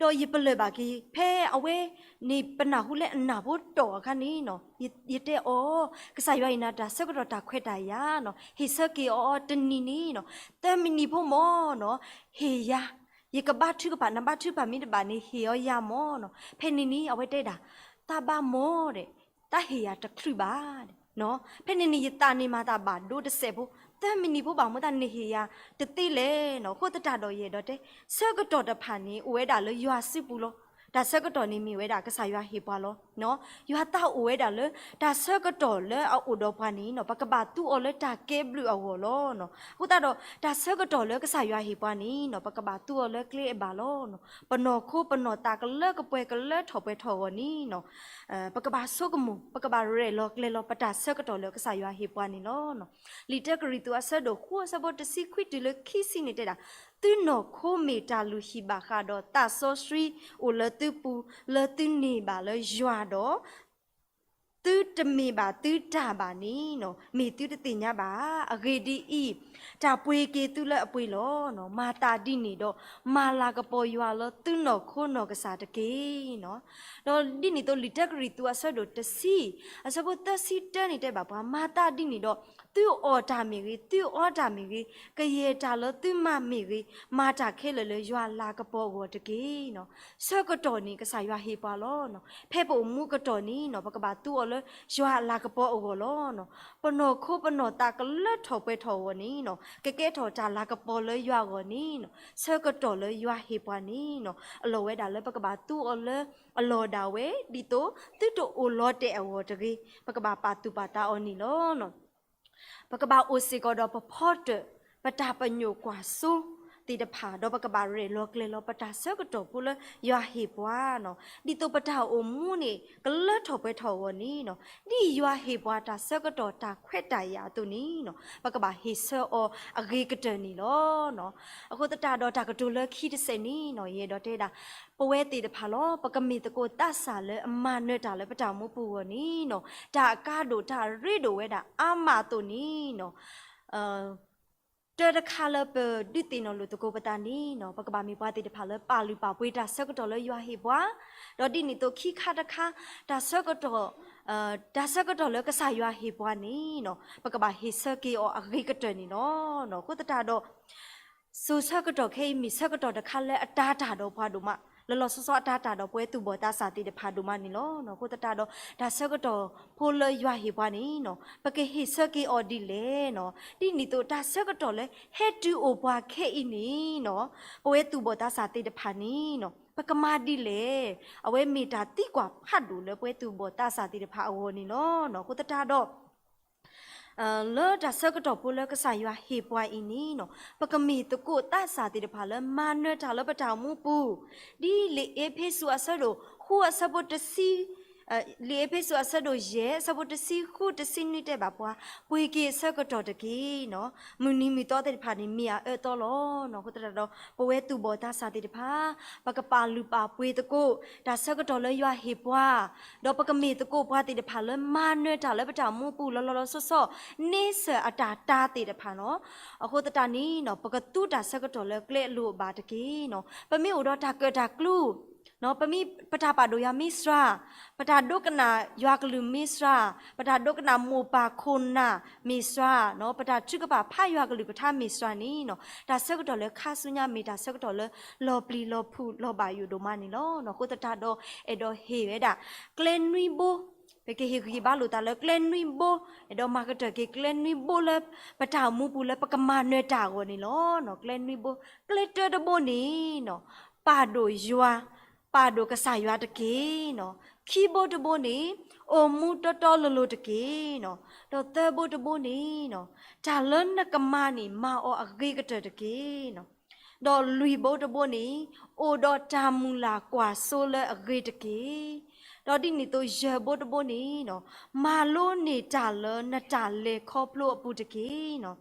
ဒီးယပလၢၢ်ဘၣ်က့ၤ ဖဲအဝဲန့ၣ် ပနၢ်ဟူလၢအနၢ်ဖိတီၢ်အခါန့ၣ်နီၤ ယတဲအီၤ, ကစၢ်ယွၤအံၤနၤတၢ်ဆၢကတီၢ်တၢ်ခွဲးတၢ်ယာ်နီၤ ဟ့ၣ်ဆၢက့ၤအီၤတနံၤန့ၣ်နီၤ သၢမံးနံးဖိမၢ်နီၤ ဟ့ၣ်ယၤ, ယကဘါထုကဖၣ် နဘါထုကဖၣ်မ့ၢ်တဘၣ်န့ၣ် ဟ့ၣ်အီၤယၤမၢ်နီၤ. ဖဲန့ၣ်န့ၣ် အဝဲတဲဒၣ်, သးဘၣ်မၢ်ဒီး သးဟ့ၣ်ယၤတချုးဘၣ်. ဖဲန့ၣ်န့ၣ် ယသးန့ၣ်မၤသးဘၣ်ဒိတစဲးဖိ, သၢမံးနံးဖိဘၣ်မၢ်သးနဟ့ၣ်ယၤတသ့လဲၣ်နီၤ. အဃိသတးဒီးယအဲၣ်ဒိးတဲ ဆၢကတီၢ်တဖၣ်န့ၣ် အိၣ်ဝဲဒၣ်လၢယွၤစုပူၤလီၤ. တၢ်ဆၢကတီၢ်န့ၣ်မ့ၢ်ဝဲဒၣ်ကစၢ်ယွၤဟ့ၣ်ပှၤလီၤ. ယွၤသးအိၣ်ဝဲဒၣ်လၢ တၢ်ဆၢကတီၢ်လၢအအိၣ်ဒီးပှၤန့ၣ်နီၤ ပကဘၣ်သူအီၤလၢတၢ်ကဲဘျုးအဂီၢ်လီၤ. အဃိသတးဒီး တၢ်ဆၢကတီၢ်လၢကစၢ်ယွၤဟ့ၣ်ပှၤန့ၣ်နီၤ ပကဘၣ်သူအီၤလၢကျဲအဘၣ်လီၤ. ပနီၢ်ခိပနီၢ်သးကလၢကပှဲၤကလၢထီၣ်ပှဲၤထီၣ်အဂီၢ်န့ၣ်နီၤ ပကဘၣ်ဆိကမိၣ် ပကဘၣ်ရဲၣ်လီၤကျဲၤလီၤ ပတၢ်ဆၢကတီၢ်လၢကစၢ်ယွၤဟ့ၣ်ပှၤန့ၣ်လီၤ. လံာ်တၢကရံၣ်သူးအဆၢဒိၣ်ဃိးအဆၢဖိတဆံခွံတုၤလၢခံဆံန့ၣ်တဲဒၣ်, သုနီၢ်ခိမ့ၢ်တၢ်လုၢ်ဟံၣ်ဘၣ်ဃးဒီးသးစီဆှံအိၣ်လၢသုပူၤ လၢသုန့ၢ်ဘၣ်လၢယွၤဒီး သုတမ့ၢ်ဘၣ်သုတၢ်ဘၣ်န့ၣ်နီၤ မ့ၢ်သုတသ့ၣ်ညါဘၣ်. အဂ့ၢ်ဒ်အံၤ, တၢ်ပှ့ၤက့ၤသုလၢအပှ့ၤလီၤ. မၤသးဒ်န့ၣ်ဒီး မၤလၤကပီၤယွၤလၢသုနီၢ်ခိနီၢ်ကစၢ်တက့ၢ်နီၤ. ဒီးဒ်န့ၣ်အသိး လံာ်တၢကရံၣ်သူးအဆၢဒိၣ်တဆံ အဆၢဖိသၢဆံတၢန့ၣ်တဲဘၣ်ပှၤ, မၤသးဒ်န့ၣ်ဒီး သုအီၣ်တၢ်မ့ၢ်ဂ့ၤ, သုအီတၢ်မ့ၢ်ဂ့ၤ, ကယဲၢ်တၢ်လၢသုမၤမ့ၢ်ဂ့ၤ, မၤတၢ်ခဲလၢာ်လၢယွၤလၤကပီၤအဂီၢ်တက့ၢ်နီၤ. ဆၢကတီၢ်န့ၣ် ကစၢ်ယွၤဟ့ၣ်ပှၤလီၤ. ဖဲပအိၣ်မူအကတီၢ်န့ၣ်နီၤ ပကဘၣ်သူအီၤလၢယွၤအလၤကပီၤအဂီၢ်လီၤ. ပနီၢ်ခိပနီၢ်သးကလၢထီၣ်ပှဲၤထီၣ်အဂီၢ်န့ၣ်နီၤ ကကဲထီၣ်တၢ်လၤကပီၤလၢယွၤအဂီၢ်န့ၣ်နီၤ ဆၢကတီၢ်လၢယွၤဟ့ၣ်ပှၤန့ၣ်နီၤ အလီၢ်ဝဲဒၣ်လၢပကဘၣ်သူအီၤလၢအလီၢ်ဒၣ်ဝဲ ဒ်သိးသုတအိၣ်လီၤတဲာ်အဂီၢ်တဂ့ၤ ပကဘၣ်ပာ်သူၣ်ပာ်သးအီၤန့ၣ်လီၤ. ပကဘၣ်အိၣ်စ့ၢ်ကီးဒီးပဖီတၢၣ် ပတၢ်ပညိၣ်ကွၢ်စိသ့ၣ်တဖၣ် ဒီးပကဘၣ်ရဲၣ်လီၤကျဲၤလီၤ ပတၢ်ဆၢကတီၢ်ဖိလၢယွၤဟ့ၣ်ပှၤနီၤ ဒ်သိးပတၢ်အိၣ်မူန့ၣ် ကလၢထီၣ်ပှဲၤထီၣ်အဂီၢ်န့ၣ်နီၤ ဒ်ယွၤဟ့ၣ်ပှၤတၢ်ဆၢကတီၢ်တၢ်ခွဲးတၢ်ယာ်အသိးန့ၣ်နီၤ ပကဘၣ်ဟ့ၣ်ဆၢအီၤအဂ့ၤကတၢၢ်န့ၣ်လီၤ. အဃိသတးဒီးတၢ်ကတိၤလၢခံတစဲးန့ၣ်နီၤ ယအဲၣ်ဒိးတဲဒၣ် ပဝဲသ့ၣ်တဖၣ်လီၤ ပကမ့ၢ်သကိးသးစၢ်လၢအမၤနၢၤတၢ်လၢပတၢ်အိၣ်မူပူၤအဂီၢ်န့ၣ်နီၤ တၢ်အကါဒိၣ်တၢ်အရ့ဒိၣ်ဝဲဒၣ်အါမးအသိးန့ၣ်နီၤ တၢ်တခါလၢပဒုးသ့ၣ်နီၣ်လိာ်သကိးပသးန့ၣ်နီၤ ပကဘၣ်မ့ၢ်ပှၤသ့ၣ်တဖၣ်လၢပာ်လုၢ်ပာ်ပှ့ၤတၢ်ဆၢကတီၢ်လၢယွၤဟ့ၣ်ပှၤ, ဒီးဒ်န့ၣ်အသိးခံခါတခါ, တၢ်ဆၢကတီၢ်, တၢ်ဆၢကတီၢ်လၢကစၢ်ယွၤဟ့ၣ်ပှၤန့ၣ်နီၤ, ပကဘၣ်ဟ့ၣ်ဆၢက့ၤအီၤအဂ့ၤကတၢၢ်န့ၣ်လီၤ. အဃိသတးဒီး စိၤဆၢကတီၢ်ခဲအံၤ မ့ၢ်ဆၢကတီၢ်တခါလၢအတၤတၢ်ဒီးပှၤဒိၣ်မး, လီၤလီၤဆီဆီအတၤတၢ်ဒီးပဝဲသူၣ်ဘီၣ်သးစၢ်သ့ၣ်တဖၣ်ဒိၣ်မးန့ၣ်လီၤ. အဃိသတးဒီး တၢ်ဆၢကတီၢ်ဖိလၢယွၤဟ့ၣ်ပှၤန့ၣ်နီၤ, ပကဟ့ၣ်ဆၢက့ၤအီၤဒ်လဲၣ်နီၤ, ဒ်န့ၣ်အသိးတၢ်ဆၢကတီၢ်လၢဟဲတုၤအိၣ်ပှၤခဲအံၤန့ၣ်နီၤ, ပဝဲသူၣ်ဘီၣ်သးစၢ်သ့ၣ်တဖၣ်န့ၣ်နီၤ, ပကမၤဒ်လဲၣ်, အဝဲမ့ၢ်တၢ်သံကွၢ်ဖးဒိၣ်လၢပဝဲသူၣ်ဘီၣ်သးစၢ်သ့ၣ်တဖၣ်အဂီၢ်န့ၣ်လီၤ. အဃိသတးဒီး လၢတၢ်ဆၢကတီၢ်ဖိလၢကစၢ်ယွၤဟ့ၣ်ပှၤအံၤန့ၣ်နီၤ, ပကမ့ၢ်သကိးသးစၢ်သ့ၣ်တဖၣ်လၢမၤနၢၤတၢ်လၢပတၢ်အိၣ်မူပူၤ, ဒ်လံာ်အ့းဖ့းစူးအဆၢဒိၣ်ဃုအဆၢဖိတဆံ, လံာ်အ့းဖ့းစူးအဆၢဒိၣ်ယဲၢ် အဆၢဖိတဆံဃုတဆံနွံတဲဘၣ်ပှၤ, ပှ့ၤက့ၤအဆၢကတီၢ်တက့ၢ်နီၤ, မုၢ်နံၤမုၢ်သီသ့ၣ်တဖၣ်န့ၣ် မ့ၢ်အအၢအသီလီၤ. အဃိသတးဒီး ပဝဲသူၣ်ဘီၣ်သးစၢ်သ့ၣ်တဖၣ် ပကပာ်လုၢ်ပာ်ပှ့ၤသကိး တၢ်ဆၢကတီၢ်လၢယွၤဟ့ၣ်ပှၤ, ဒီးပကမ့ၢ်သကိးပှၤသ့ၣ်တဖၣ်လၢမၤနၢၤတၢ်လၢပတၢ်အိၣ်မူပူၤလီၤလီၤလီၤဆီဆီ, န့ဆၢၣ်အတၢ်တၤသ့ၣ်တဖၣ်လီၤ. အဃိသတးန့ၣ်နီၤ ပကသူတၢ်ဆၢကတီၢ်လၢကျဲအလိၤအဘၣ်တက့ၢ်နီၤ, ပမ့ၢ်အိၣ်ဒီးတၢ်ကၢၣ်တၢ်ကျူ ပမ့ၢ်ပတၢ်ပာ်ဒိၣ်ယွၤမ့ၢ်စှၤ, ပတၢ်ဒိကနၣ်ယွၤကလုၢ်မ့ၢ်စှၤ, ပတၢ်ဒိကနၣ်မိၢ်ပၢ်ခိၣ်နၢ်မ့ၢ်စှၤ, ပတၢ်ထုကဖၣ်ဖးယွၤကလုၢ်ကထါမ့ၢ်စှၤန့ၣ်နီၤ, တၢ်ဆၢကတီၢ်လၢခါဆူညါမ့ၢ်တၢ်ဆၢကတီၢ်လၢလီၤပျံၤလီၤဖုးလီၤဘၣ်ယိၣ်ဒိၣ်မးန့ၣ်လီၤ. အဃိသတးဒီး အဲၣ်ဒိးဟ့ၣ်ဝဲဒၣ် ကျဲနွံဘိ, ပကဟ့ၣ်ဂံၢ်ဘါလိာ်သးလၢကျဲနွံဘိ, အဲၣ်ဒိးမၤကတၢၢ်က့ၤကျဲနွံဘိလၢ ပတၢ်အိၣ်မူပူၤလၢပကမၤနၢၤတၢ်အဂီၢ်န့ၣ်လီၤ. ကျဲနွံဘိ, ကျဲတၢတဘိန့ၣ်နီၤ ပာ်ဒိၣ်ယွၤ, ပာ်ဒိၣ်ကစၢ်ယွၤတက့ၢ်နီၤ. ခံဘိတဘိန့ၣ် အိၣ်မူတီတီလိၤလိၤတက့ၢ်နီၤ. ဒီးသၢဘိတဘိန့ၣ်နီၤ တၢ်လၢနကမၤန့ၣ် မၤအီၤအဂ့ၤကတၢၢ်တက့ၢ်နီၤ. ဒီးလွံၢ်ဘိတဘိန့ၣ် အိၣ်ဒီးတၢ်မုၢ်လၢ်ကွၢ်စိလၢအဂ့ၤတက့ၢ်. ဒီးဒ်န့ၣ်အသိးယဲၢ်ဘိတဘိန့ၣ်နီၤ မၤလိန့ၢ်တၢ်လၢနတၢ်လဲၤခီဖျိအပူၤတက့ၢ်နီၤ.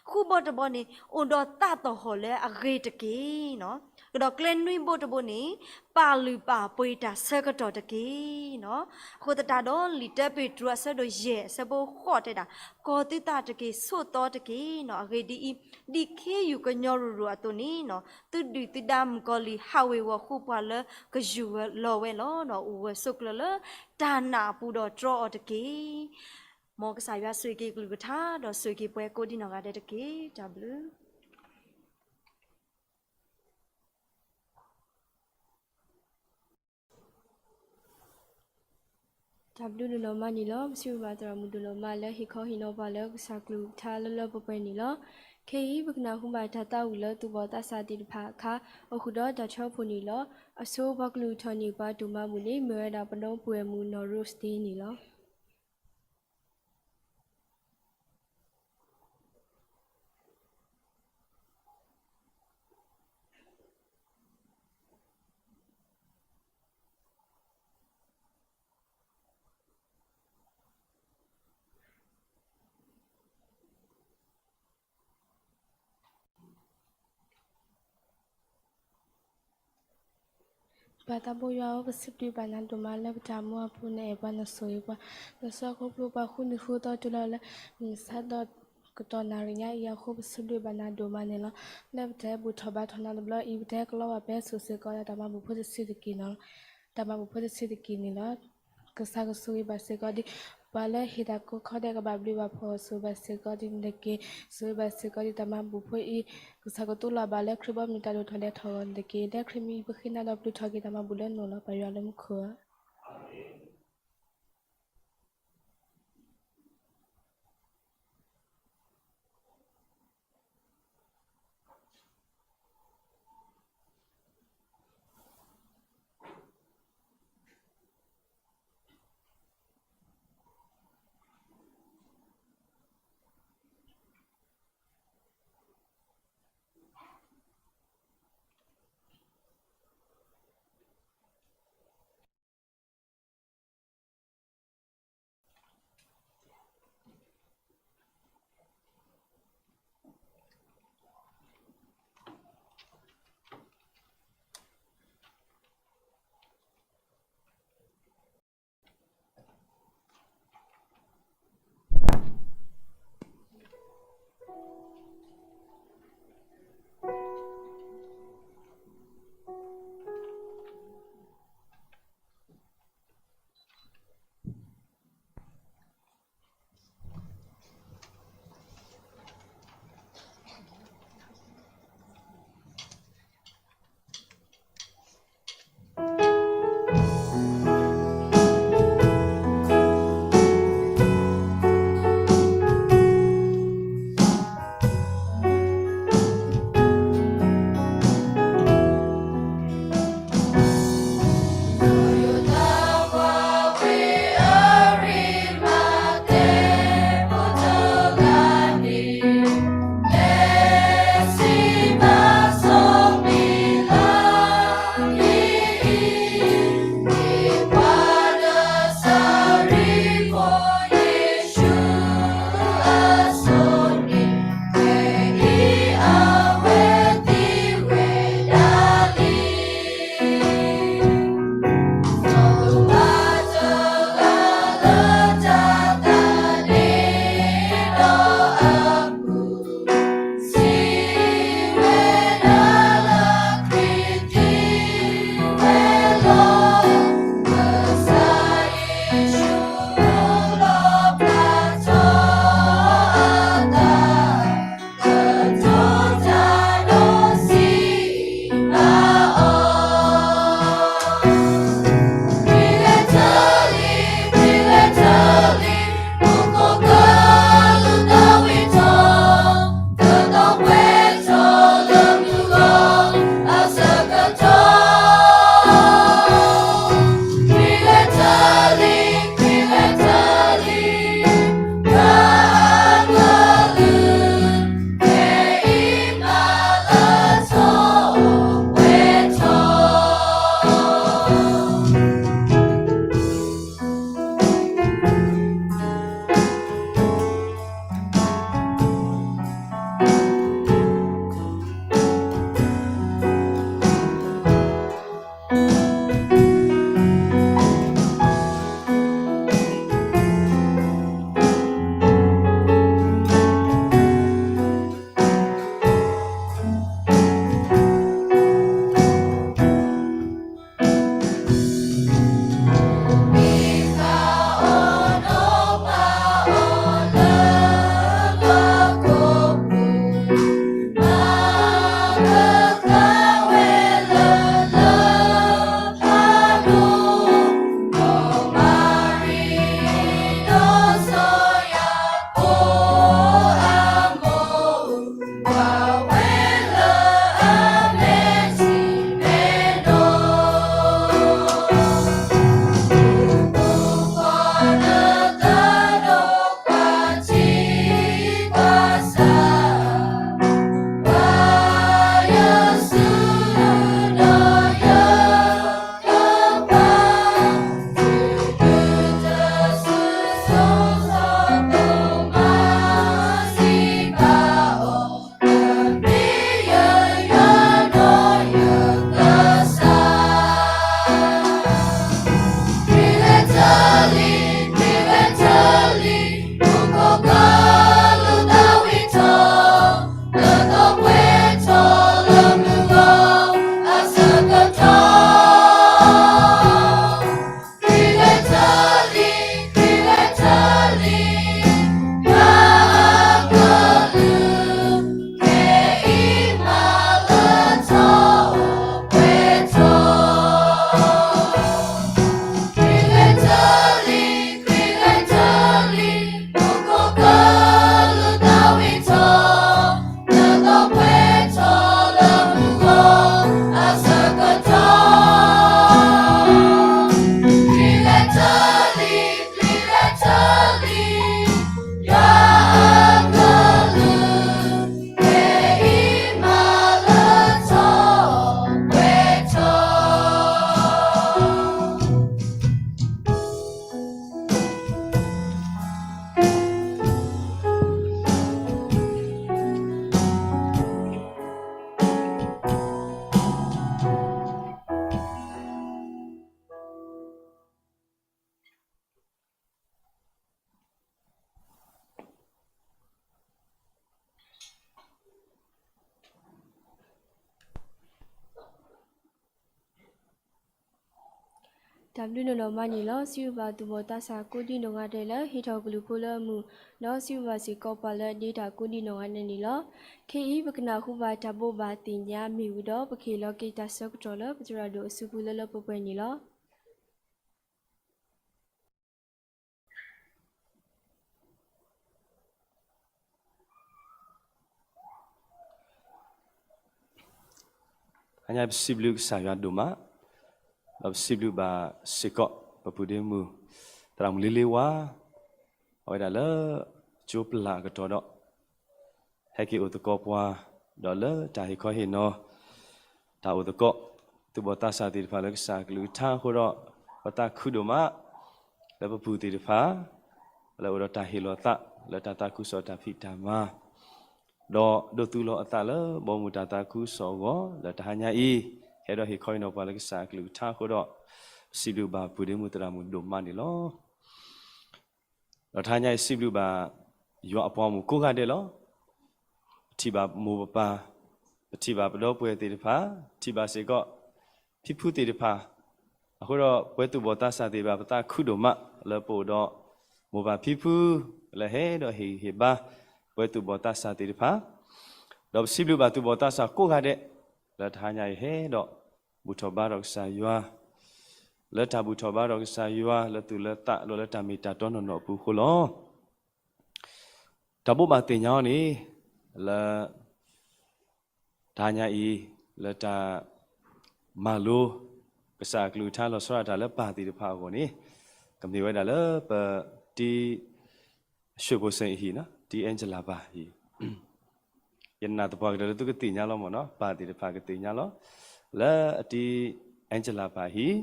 ဃုဘိတဘိန့ၣ် အိၣ်ဒီးသးသဟီၣ်လၢအဂ့ၤတက့ၢ်နီၤ. ကဒီးကျဲနွံဘိတဘိန့ၣ် ပာ်လုၢ်ပာ်ပှ့ၤတၢ်ဆၢကတီၢ်တက့ၢ်နီၤ. အဃိသတးဒီး လံာ်တၢပ့းတရူးအဆၢဒိၣ်ယဲၢ်အဆၢဖိဃိးတဲဒၣ်, ကီၤသုသးတက့ၢ်, ဆိးသီတက့ၢ်နီၤ. အဂ့ၢ်ဒ်အံၤ, ဒ်ခ့ယုၢ်ကညီရူၤရူၤအသိးန့ၣ်နီၤ သုဒုၣ်သုဒါမုၣ်ကီၤလံၢ်ဟးဝ့ၤဝီၤဃုာ်ပှၤလၢကယူၢ်ဝဲလီၤဒီး အိၣ်ဂၢၢ်ဆိးကျၢၤလၢတၢ်နာ်အပူၤဒီးတြီအီၤတက့ၢ်. မ်ကစၢ်ယွၤဆိၣ်ဂ့ၤက့ၤကလုၢ်ကထါ ဒီးဆိၣ်ဂ့ၤက့ၤပှၤကိးဒံနီၢ်ဂၤဒဲးတက့ၢ်. တၢ်ဘျုး တၢ်ဘျုးဒိၣ်လီၤမးန့ၣ်လီၤ. ပစံးဘျုးဘၣ်သရၣ်မုၣ်ဒိၣ်လီၤမး လၢဟ့ၣ်ခီဟ့ၣ်နီၤပှၤလၢကစၢ်ကလုၢ်ကထါလၢလၢပှဲၤပှဲၤန့ၣ်လီၤ. ခဲအံၤ ပကနၢ်ဟူဘၣ်တၢ်သးဝံၣ်လၢသူၣ်ဘီၣ်သးစၢ်သ့ၣ်တဖၣ်အခါ အိၣ်ဃုာ်ဒီးတၢ်ဆၢဖိန့ၣ်လီၤ. အဆိပှၤကလုၢ်ထီၣ်န့ၢ်ပှၤဒိၣ်မးမုၢ်န့ၣ် မ့ၢ်ဝဲဒၣ်ပဒီပုၢ်ဝဲၢ်မုၣ်နီၢ်ရိစတ့န့ၣ်လီၤ. ပၢ်သးဘိယွၤဧၢ, ပစံးဘျုးဘၣ်နၤဒိၣ်မးလၢပတၢ်မူအပူၤ နအဲၣ်ပှၤနဆိၣ်ဂ့ၤပှၤ, နဆှၢခီဖျိပှၤဃုနံၤဃုသီတုၤလီၤလၢ မုၢ်ဆါဒီးကတီၢ်နၣ်ရံၣ်ညါအံၤအဃိ ပစံးဘျုးဘၣ်နၤဒိၣ်မးန့ၣ်လီၤ. လၢပတၢ်ဘူၣ်ထီၣ်ဘါထီၣ်နၤတဘျီအံၤ ပတၢ်ဟဲကလီဘၣ်ပဲဆိၣ်စ့ၢ်ကီးဒီးတၢ်မၤဘူၣ်ဖိတဆံးတက့ၢ်န့ၣ်လီၤ. တၢ်မၤဘူၣ်ဖိတဆံးတက့ၢ်န့ၣ်လီၤ. ကစၢ်ကဆိၣ်ဂ့ၤဘၣ်စ့ၢ်ကီးဒံး ပှၤလၢဟ့ၣ်တၢ်ကိးခီဒဲးကဘၣ်ဘျုးဘၣ်ဖှိၣ်, ဆိၣ်ဂ့ၤဘၣ်စ့ၢ်ကီးဒံးနတက့ၢ်. ဆိၣ်ဂ့ၤဘၣ်စ့ၢ်ကီးဒံးတၢ်မၤဘူၣ်ဖိအံၤ ကစၢ်ကသိၣ်လိဘၣ်လၢခရံာ်ဘီမုၢ်တၢ်ဒိၣ်ထီၣ်လဲၤထီၣ်အဂီၢ်နတက့ၢ်. လၢခရံာ်မံၤအံၤ ပဃ့နၤဒီးပျုၢ်ထီၣ်က့ၤတၢ်မၤဘူၣ်လၢနအိၣ်လီၤ. ပၢ်ယွၤလၢမူခိၣ်ဧၢ. တၢ်ဘျုးနီၢ်နီၢ်မးန့ၣ်လီၤ. စံးဘျုးဘၣ်သူၣ်ဘီၣ်သးစၢ်ကိးဒံနီၢ်ဂၤဒဲးလၢဟ့ၣ်ထီၣ်ကလုၢ်ဖိလၢအမုာ်, ဒီးစံးဘျုးဘၣ်စ့ၢ်ကီးပှၤလၢအဒ့တၢ်ကိးဒံနီၢ်ဂၤဒဲးန့ၣ်လီၤ. ခဲအံၤ ပကနၢ်ဟူဘၣ်တၢ်ဘိးဘၣ်သ့ၣ်ညါမ့ၢ်ဝံၤဒီး ပကဟ့ၣ်လီၤက့ၤတၢ်ဆၢကတီၢ်လၢပသရၣ်ဒိၣ်အစုပူၤလၢလၢပှဲၤပှဲၤန့ၣ်လီၤ. တဟါညါပစံးဘျုးကစၢ်ယွၤဒိၣ်မး, ဒီးပစံးဘျုးဘၣ်စ့ၢ်ကီး ပပုၢ်ဒ့မုၣ် သရၣ်မုၣ်လ့လ့ဝါ, အဝဲဒၣ်လၢ ကၠိပလၢ်အကတီၢ်ဒီး ဟဲက့ၤအိၣ်သကိးပှၤ, ဒီးလၢတၢ်ဟ့ၣ်ခီဟ့ၣ်နီၤ တၢ်အိၣ်သကိး သူၣ်ဘီၣ်သးစၢ်သ့ၣ်တဖၣ်လၢကစၢ်အကလုၢ်ကထါအဃိဒီး ပသးခုဒိၣ်မး လၢပပုၢ်သ့ၣ်တဖၣ် လၢအိၣ်ဒီးတၢ်ဟ့ၣ်လီၤသး လၢတၢ်သးခုကစီၣ်တၢ်ဖံးတၢ်မၤ ဒီးဒိးသူလီၤအသးလၢဘီမုၢ်တၢ်သးခုကစီၣ်အဂီၢ် လၢတဟါညါအံၤ ဟဲဒီးဟ့ၣ်ခီဟ့ၣ်နီၤပှၤလၢကစၢ်အကလုၢ်ကထါအဃိဒီး ပစံးဘျုးဘၣ်ပုၢ်ဒ့မုၣ်သရၣ်မုၣ်ဒိၣ်မးန့ၣ်လီၤ. ဒီးတဟါညါအံၤစံးဘျုးဘၣ် ယွၤအပှၤမုၣ်ကိးဂၤဒဲးလီၤ. ပထံၣ်ဘၣ်မိၢ်ပပၢ်, ပထံၣ်ဘၣ်ပဒီပုၢ်ဝဲၢ်သ့ၣ်တဖၣ်, ထံၣ်ဘၣ်စ့ၢ်ကီး ဖံဖုသ့ၣ်တဖၣ်, အဃိဒီးပဝဲသူၣ်ဘီၣ်သးစၢ်သ့ၣ်တဖၣ် ပသးခုဒိၣ်မး လၢပအိၣ်ဒီး မိၢ်ပၢ်ဖံဖု လၢဟဲဒီးဟ့ၣ်ဂံၢ်ဟ့ၣ်ဘါ ပဝဲသူၣ်ဘီၣ်သးစၢ်သ့ၣ်တဖၣ်, ဒီးပစံးဘျုးဘၣ်သူၣ်ဘီၣ်သးစၢ်ကိးဂၤဒဲး လၢတဟါညါအံၤဟဲဒီး ဘူၣ်ထီၣ်ဘါထီၣ်ကစၢ်ယွၤ လၢတၢ်ဘူၣ်ထီၣ်ဘါထီၣ်ကစၢ်ယွၤ လၢသူၣ်လၢသး ဒီးလၢတၢ်မ့ၢ်တၢ်တီနီၢ်နီၢ်အပူၤအဃိလီၤ. တၢ်ဘိးဘၣ်သ့ၣ်ညါအီၤန့ၣ် လၢ တဟါညါအံၤ လၢတၢ်မၤလိ ကစၢ်အကလုၢ်ကထါလီၤဆီဒၣ်တၢ်လၢပၢ်သ့ၣ်တဖၣ်အဂီၢ်န့ၣ် ကမ့ၢ်ဝဲဒၣ်လၢပတံၤ ရွှေဘိုစိန် အဟံၣ်နီၤ, တံၤ Angela ပၢ်ဟံၣ် ယနာ်သပှၢ်ကတၢၢ်လၢသုကသ့ၣ်ညါလီၤမ့ၢ်နီၤ, ပၢ်သ့ၣ်တဖၣ်ကသ့ၣ်ညါလီၤ. လၢအတံၤ Angela ပၢ်ဟံၣ်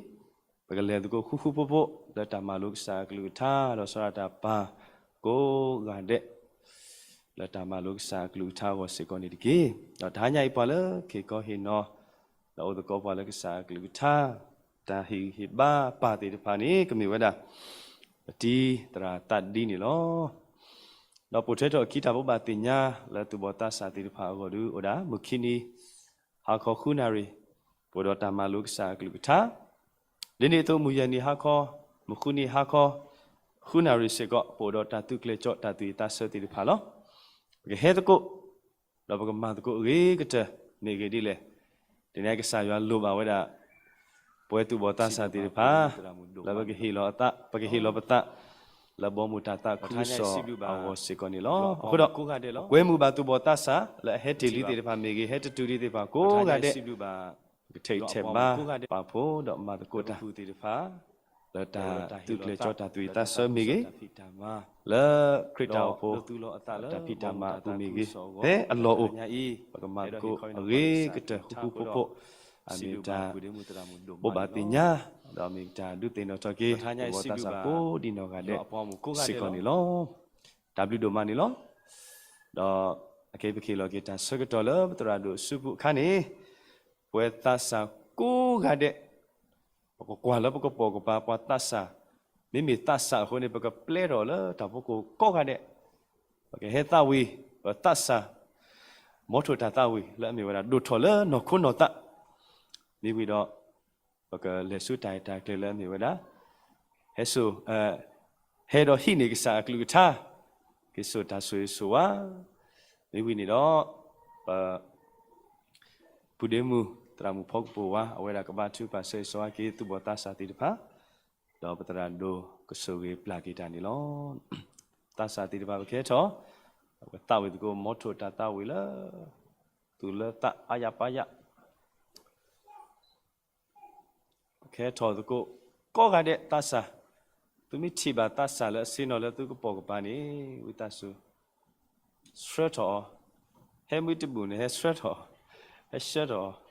ပကလဲၤသကိးဃူဃူဖိးဖိး လၢတၢ်မၤလိကစၢ်အကလုၢ်ကထါ ဒီးဆီဒၣ်တၢ်ပၢ်ကိးဂၤဒဲး လၢတၢ်မၤလိကစၢ်အကလုၢ်ကထါအဂီၢ်စ့ၢ်ကီးန့ၣ်တက့ၢ်. ဒီးတဟါညါအံၤ ပှၤလၢကဟ့ၣ်ခီဟ့ၣ်နီၤ ဒီးအိၣ်သကိးပှၤလၢကစၢ်အကလုၢ်ကထါ တၢ်ဟ့ၣ်ဂံၢ်ဟ့ၣ်ဘါပၢ်သ့ၣ်တဖၣ်န့ၣ် ကမ့ၢ်ဝဲဒၣ် ပတံၤသရၣ်သးဒံန့ၣ်လီၤ. ဒီးပိာ်ထွဲထီၣ်အခံတၢ်ဘိးဘၣ်သ့ၣ်ညါ လၢသူၣ်ဘီၣ်သးစၢ်သ့ၣ်တဖၣ်အဂီၢ်ဒီး အိၣ်ဒၣ် မုၢ်ခံနံၤ ဟါခီဃုနၣ်ရံၣ် ပအိၣ်ဒီးတၢ်မၤလိကစၢ်အကလုၢ်ကထါ, ဒ်န့ၣ်အသိး မုၢ်ယဲၢ်နံၤဟါခီ, မုၢ်ဃုနံၤဟါခီ, ဃုနၣ်ရံၣ်စ့ၢ်ကီး ပအိၣ်ဒီးတၢ်သုးကျဲၤကၠီ တၢ်သူၣ်ဝံၣ်သးဆၢသ့ၣ်တဖၣ်လီၤ. ပကဟဲသကိး ဒီးပကမၤသကိးအဂ့ၤကတၢၢ် မ့ၢ်ဂ့ၢ်ဒ်လဲၣ်. တနံၤအံၤ ကစၢ်ယွၤလိၣ်ဘၣ်ဝဲဒၣ် ပဝဲသူၣ်ဘီၣ်သးစၢ်သ့ၣ်တဖၣ် လၢပကဟ့ၣ်လီၤအသး, ပကဟ့ၣ်လီၤပသး လၢဘီမုၢ်တၢ်သးခုကစီၣ်အဂီၢ်စ့ၢ်ကီးန့ၣ်လီၤ. အဃိဒီး ကွဲမုာ်ဘၣ်သူၣ်ဘီၣ်သးစၢ် လၢအဟဲတ့ၢ်လံသ့ၣ်တဖၣ်မ့ၢ်ဂ့ၤ, ဟဲတတုၤလံသ့ၣ်တဖၣ်ကိးဂၤဒဲး ပကထဲးထဲးဘါ ပာ်ဖှိၣ်ဒီးမၤသကိးတၢ် လၢတၢ်သုးကျဲၤကၠီ တၢ်သူၣ်ဝံၣ်သးဆၢမ့ၢ်ဂ့ၤ, လၢခရံာ်တၢ်အိၣ်ဖှိၣ် တၢ်ဖံးတၢ်မၤအပူၤမ့ၢ်ဂ့ၤ, ဖဲအလီၢ်အိၣ် ပကမၤသကိးအဂ့ၤကတၢၢ်ဃူဃူဖိးဖိး, အမ့ၢ်တၢ်ဘိးဘၣ်သ့ၣ်ညါ, ဒီးအမ့ၢ်တၢ်ဒုးသ့ၣ်နီၣ်ထီၣ်က့ၤ သူၣ်ဘီၣ်သးစၢ်ကိးဒံနီၢ်ဂၤဒဲးစ့ၢ်ကီးန့ၣ်လီၤ. တၢ်ဘျုးဒိၣ်မးန့ၣ်လီၤ. ဒီးအခဲအံၤပကဟ့ၣ်လီၤက့ၤတၢ်ဆၢကတီၢ်လၢပသရၣ်ဒိၣ်အစုပူၤအခါန့ၣ်, ပဝဲသးစၢ်ကိးဂၤဒဲး ပကကွၢ်လၢပကပိာ်ကပၤ ပှၤသးစၢ်, မ့မ့ၢ်သးစၢ်အဃိန့ၣ် ပကပျဲထီၣ်လၢတၢ်ဖီခိၣ်ကိးဂၤဒဲး, ပကဟဲသးဝံၣ် ပသးစၢ် မီထိၣ်တၢ်သးဝံၣ်လၢအမ့ၢ်ဝဲဒၣ်ဒိၣ်ထီၣ်လၢနီၢ်ခိနီၢ်သး, မ့ၢ်ဝံၤဒီး ပကလဲၤဆူတၢ်ရဲၣ်တၢ်ကျဲၤလၢအမ့ၢ်ဝဲဒၣ် ဟဲစိာ် ဟဲဒီးဟံးန့ၢ်ကစၢ်အကလုၢ်ကထါ, က့ၤစိာ်တၢ်ဆိၣ်ဂ့ၤဆိၣ်ဝါ, မ့ၢ်ဝံၤန့ၣ်ဒီး ပ ပုၢ်ဒ့မုၣ် သရၣ်မုၣ်ဖီကပိာ်ဝါ အဝဲဒၣ်ကဘါထုကဖၣ်ဆၢဂ့ၤဆၢဝါက့ၤ သူၣ်ဘီၣ်သးစၢ်သ့ၣ်တဖၣ်, ဒီးပသရၣ်ဒိၣ်ကဆိၣ်ဂ့ၤပျၢ်က့ၤတၢ်န့ၣ်လီၤ. သးစၢ်သ့ၣ်တဖၣ် ပကဟဲထီၣ် ပကသးဝံၣ်သကိး မီထိၣ်တၢ်သးဝံၣ်လၢ သူၣ်လၢသးအါယၤပါယၤ ပကဟဲထီၣ်သကိး ကိးဂၤဒဲးသးစၢ်, သုမ့ၢ်ထံၣ်ဘၣ်သးစၢ်လၢအဆ့ၣ်နီၤလၢသုကပိာ်ကပၤန့ၣ် ဝံသးစူၤ ဆှၢထီၣ်အီၤ, ဟဲမုၢ်တဘူၣ်န့ၣ် ဟဲဆှၢထီၣ်, ဟဲဆှၢထီၣ်အီၤ.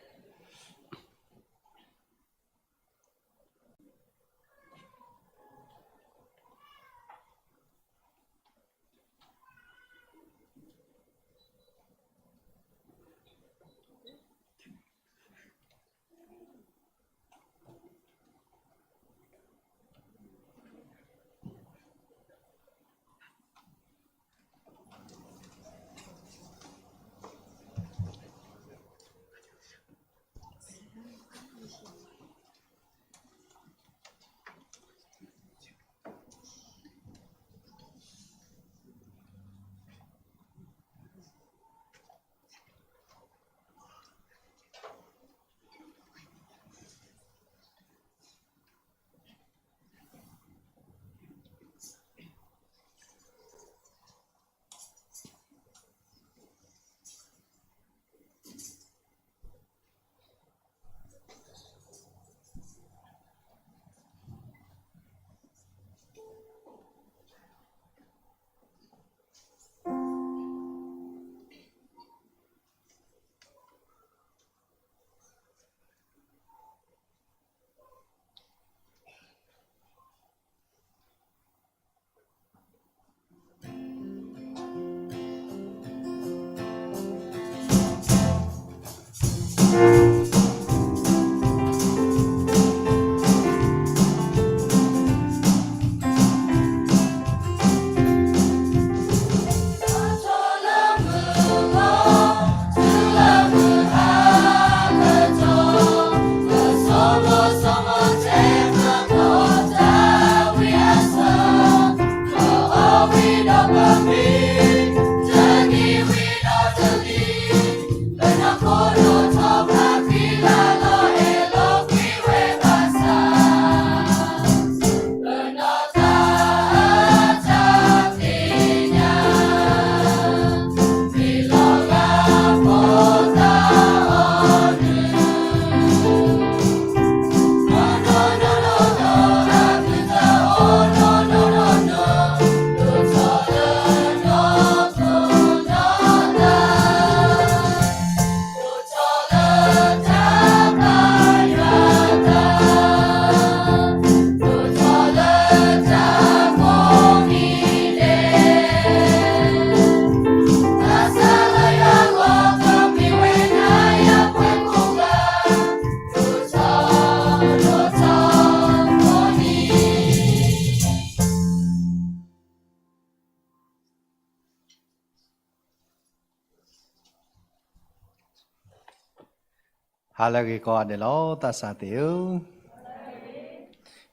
ဟါလၢအဂ့ၤကိးဂၤဒဲးလီၤ သးစၢ်သ့ၣ်ဧၢ,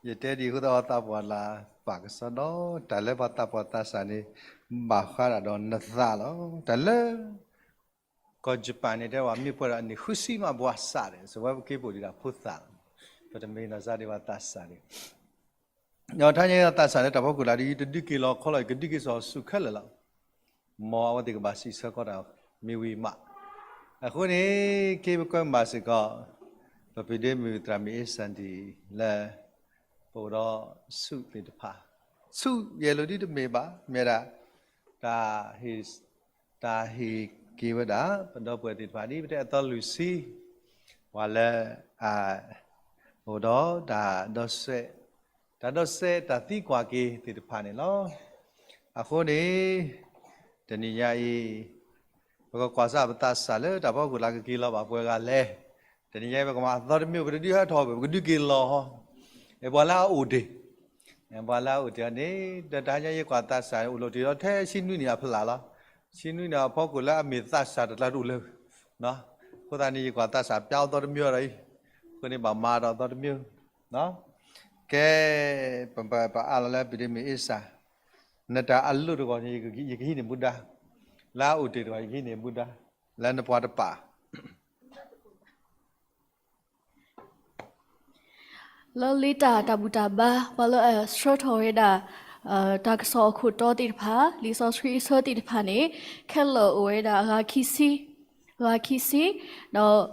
ယတဲဒ်အံၤအဃိသတးဒီး သးပှၢ်လၢပာ်ကစီဒီ တၢ်လၢပှၤသးပှၢ်သးစၢ်န့ၣ် ဘၣ်ဃးဒၣ်ဒီးနသးလီၤ. တၢ်လၢ ကီၢ်ယပၣ်န့ၣ် တဲဝဲမ့ၢ်ပှဲၤဒီးအနံၣ်ဃုဆံမး ဘၣ်ဆၣ်ဒီး စဝဲပက့ၤပိာ်ဒံးဒၣ်ဖိသၣ်လီၤ. ပတမ့ၢ်နီၢ်စၢ်ဒံးပှၤသးစၢ်န့ၣ် ဒီးထါညါသးစၢ်လၢတၢ်ဖီခိၣ်လာ်ဒီး တဒုးက့ၤလီၤခီလီၤ ကဒုးက့ၤစိာ်ဆူၣ်ခဲလၢာ်လီၤ. မ်အဝဲသ့ၣ်ကဘၣ်စံးဆၢကီးတၢ်မ့ၢ်ဝံၤမး. အဃိန့ၣ် က့ၤပကွဲမးစ့ၢ်ကီး ပပဒ့မုၣ်သရၣ်မုၣ်အ့စၣ်ဒံၣ်လၢ ပအိၣ်ဒီးဆူၣ်သ့ၣ်တဖၣ်, ဆူၣ်ယဲၢ်လိာ်ဒ်တမ့ၢ်ဘၣ် မ့ၢ်ဒၣ် တၢ်ဟ့ၣ် တၢ်ဟ့ၣ်က့ၤဝဲဒၣ် ပဒီပုၢ်ဝဲၢ်သ့ၣ်တဖၣ် ဒ်ပတဲအသီလွံၢ်ဆံ ပှၤလၢ အ အိၣ်ဒီးတၢ်ဒီစဲး တၢ်ဒီစဲးတၢ်သံကွၢ်က့ၤသ့ၣ်တဖၣ်န့ၣ်လီၤ. အဃိန့ၣ် တနံၤညါအံၤ ပကကွၢ်စၢ်ပသးစၢ်လၢတၢ်ဖီခိၣ်လၢကက့ၤလီၤဘၣ်ပှဲၤဂၤလဲၣ်. တနံၤညါအံၤ ပကမၤအသီတမံၤ ပတဒုးဟဲထီၣ်ဘၣ် ပကဒုးက့ၤလီၤဟီ ပှၤလၢအအိၣ်တ့ၢ် ပှၤလၢအအိၣ်တ့ၢ်အီၤန့ၣ် တၢ်တဟါညါယကွၢ်သးစၢ် အိၣ်လီၤတ့ၢ်ဒီးထဲဆံနွံနံၣ်အဖျၢၣ်လီၤ. ဆံနွံနံၣ်အဖီခိၣ်လၢအမ့ၢ်သးစၢ်တကျါတအိၣ်လၢၤ အဃိသတးန့ၣ် ယကွၢ်သးစၢ်ပျါအသီတမံၤဒီးအံၤ အဃိန့ၣ် ဘၣ်မၤဒီးအသီတမံၤ ကဲ ပ ပ ပအးလီၤလၢပဒ့မုၣ်အ့စၢ် နတၢ်အလိၣ်တဂီၢ်န့ၣ် ယကဟံးန့ၢ်မူဒါ, လၢအအိၣ်တ့ၢ်တဂီၢ် ယကဟံးန့ၢ်မူဒါ, လၢနပှၤတပာ် လၢလ့တၢ်တၢ်ဘူၣ်တၢ်ဘါ ပှၤလၢအဆှၢထီၣ်ဝဲဒၣ် တၢ်ကစီၣ်အခိၣ်တီသ့ၣ်တဖၣ် လံာ်စီဆှံအဆၢသ့ၣ်တဖၣ်န့ၣ် ခဲလၢာ်အိၣ်ဝဲဒၣ် ဂၤခံဆံ, ဂၤခံဆံ, ဒီး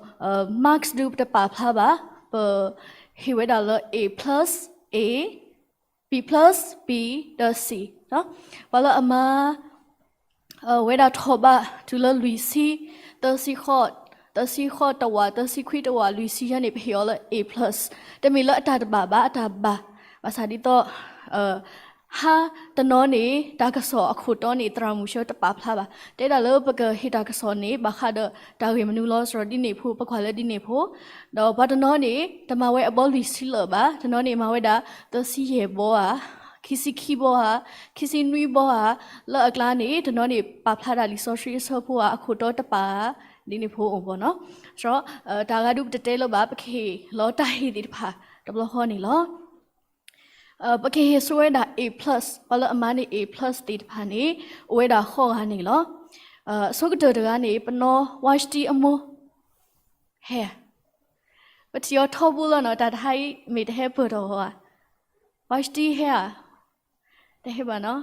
marks ဒုးပတပာ်ဖျါဘၣ်, ပဟ့ၣ်ဝဲဒၣ်လၢ A plus A, B plus B ဒီး C ပှၤလၢအမၤ ဝဲဒၣ်ထီၣ်ဘးတုၤလၢလွံၢ်ဆံ, သၢဆံဃီ, သၢဆံဃီတဝာ်, သၢဆံခွံတဝာ်, လွံၢ်ဆံယဲၢ်န့ၣ် ပဟ့ၣ်အီၤလၢ A plus, တမ့ၢ်လၢအတၢ်တဘၣ်ဘၣ် အတၢ်ဘၣ်, ဘၣ်ဆၣ်ဒ်သိး ဟါတနီၤန့ၣ် တၢ်ကစီၣ်အခိၣ်တီန့ၣ် သရၣ်မုၣ်ဆှၢတပာ်ဖျါဘၣ်, တဲဒၣ်လၢပကဟ့ၣ်တၢ်ကစီၣ်န့ၣ် ဘၣ်ဃးဒီးတၢ်ဂ့ၢ်မနုၤလီၤ စရီဒ်န့ၣ်ဖိ ပကွၢ်လၢဒ်န့ၣ်ဖိ, ဒီးပှၤတနီၤန့ၣ် တမၤဝဲအဘီလွံၢ်ဆံလၢာ်ဘၣ်, တနီၤန့ၣ်မၤဝဲဒၣ် သၢဆံယဲၢ်ဘီဧါ, ခံဆံခံဘီဧါ, ခံဆံနွံဘီဧါ, လၢအကျါန့ၣ် တနီၤန့ၣ် ပာ်ဖျါဒၣ်လံာ်စီဆှံအဆၢဖိဧါ, အခိၣ်တီတပာ်ဧါ, ဒ်န့ၣ်ဖိအိၣ်ဘီနီၤ, စရီ တၢ်ဂၤဒုးပတတဲလၢၤဘၣ်, ပကဟ့ၣ်လီၤတၢ်ဟ့ၣ်သ့ၣ်တဖၣ် တဘျီဃီန့ၣ်လီၤ. ပကဟ့ၣ်ဆိဝဲဒၣ် A plus, ပှၤလၢအမၤန့ၢ် A plus သ့ၣ်တဖၣ်န့ၣ် အိၣ်ဝဲဒၣ်ဃိးဂၤန့ၣ်လီၤ. အဆိကတၢၢ်တဂၤန့ၣ် ပနီၢ်ဝါရှတံအမိၢ် ဟဲဧါ, ပထံၣ်အီၤထီဘိလီၤနီၤ, တၢ်တဟါအံၤ မ့ၢ်တဟဲပၢၢ်ထီၣ်အီၤဧါ, ဝါရှတံဟဲဧါ, တဟဲဘၣ်နီၤ.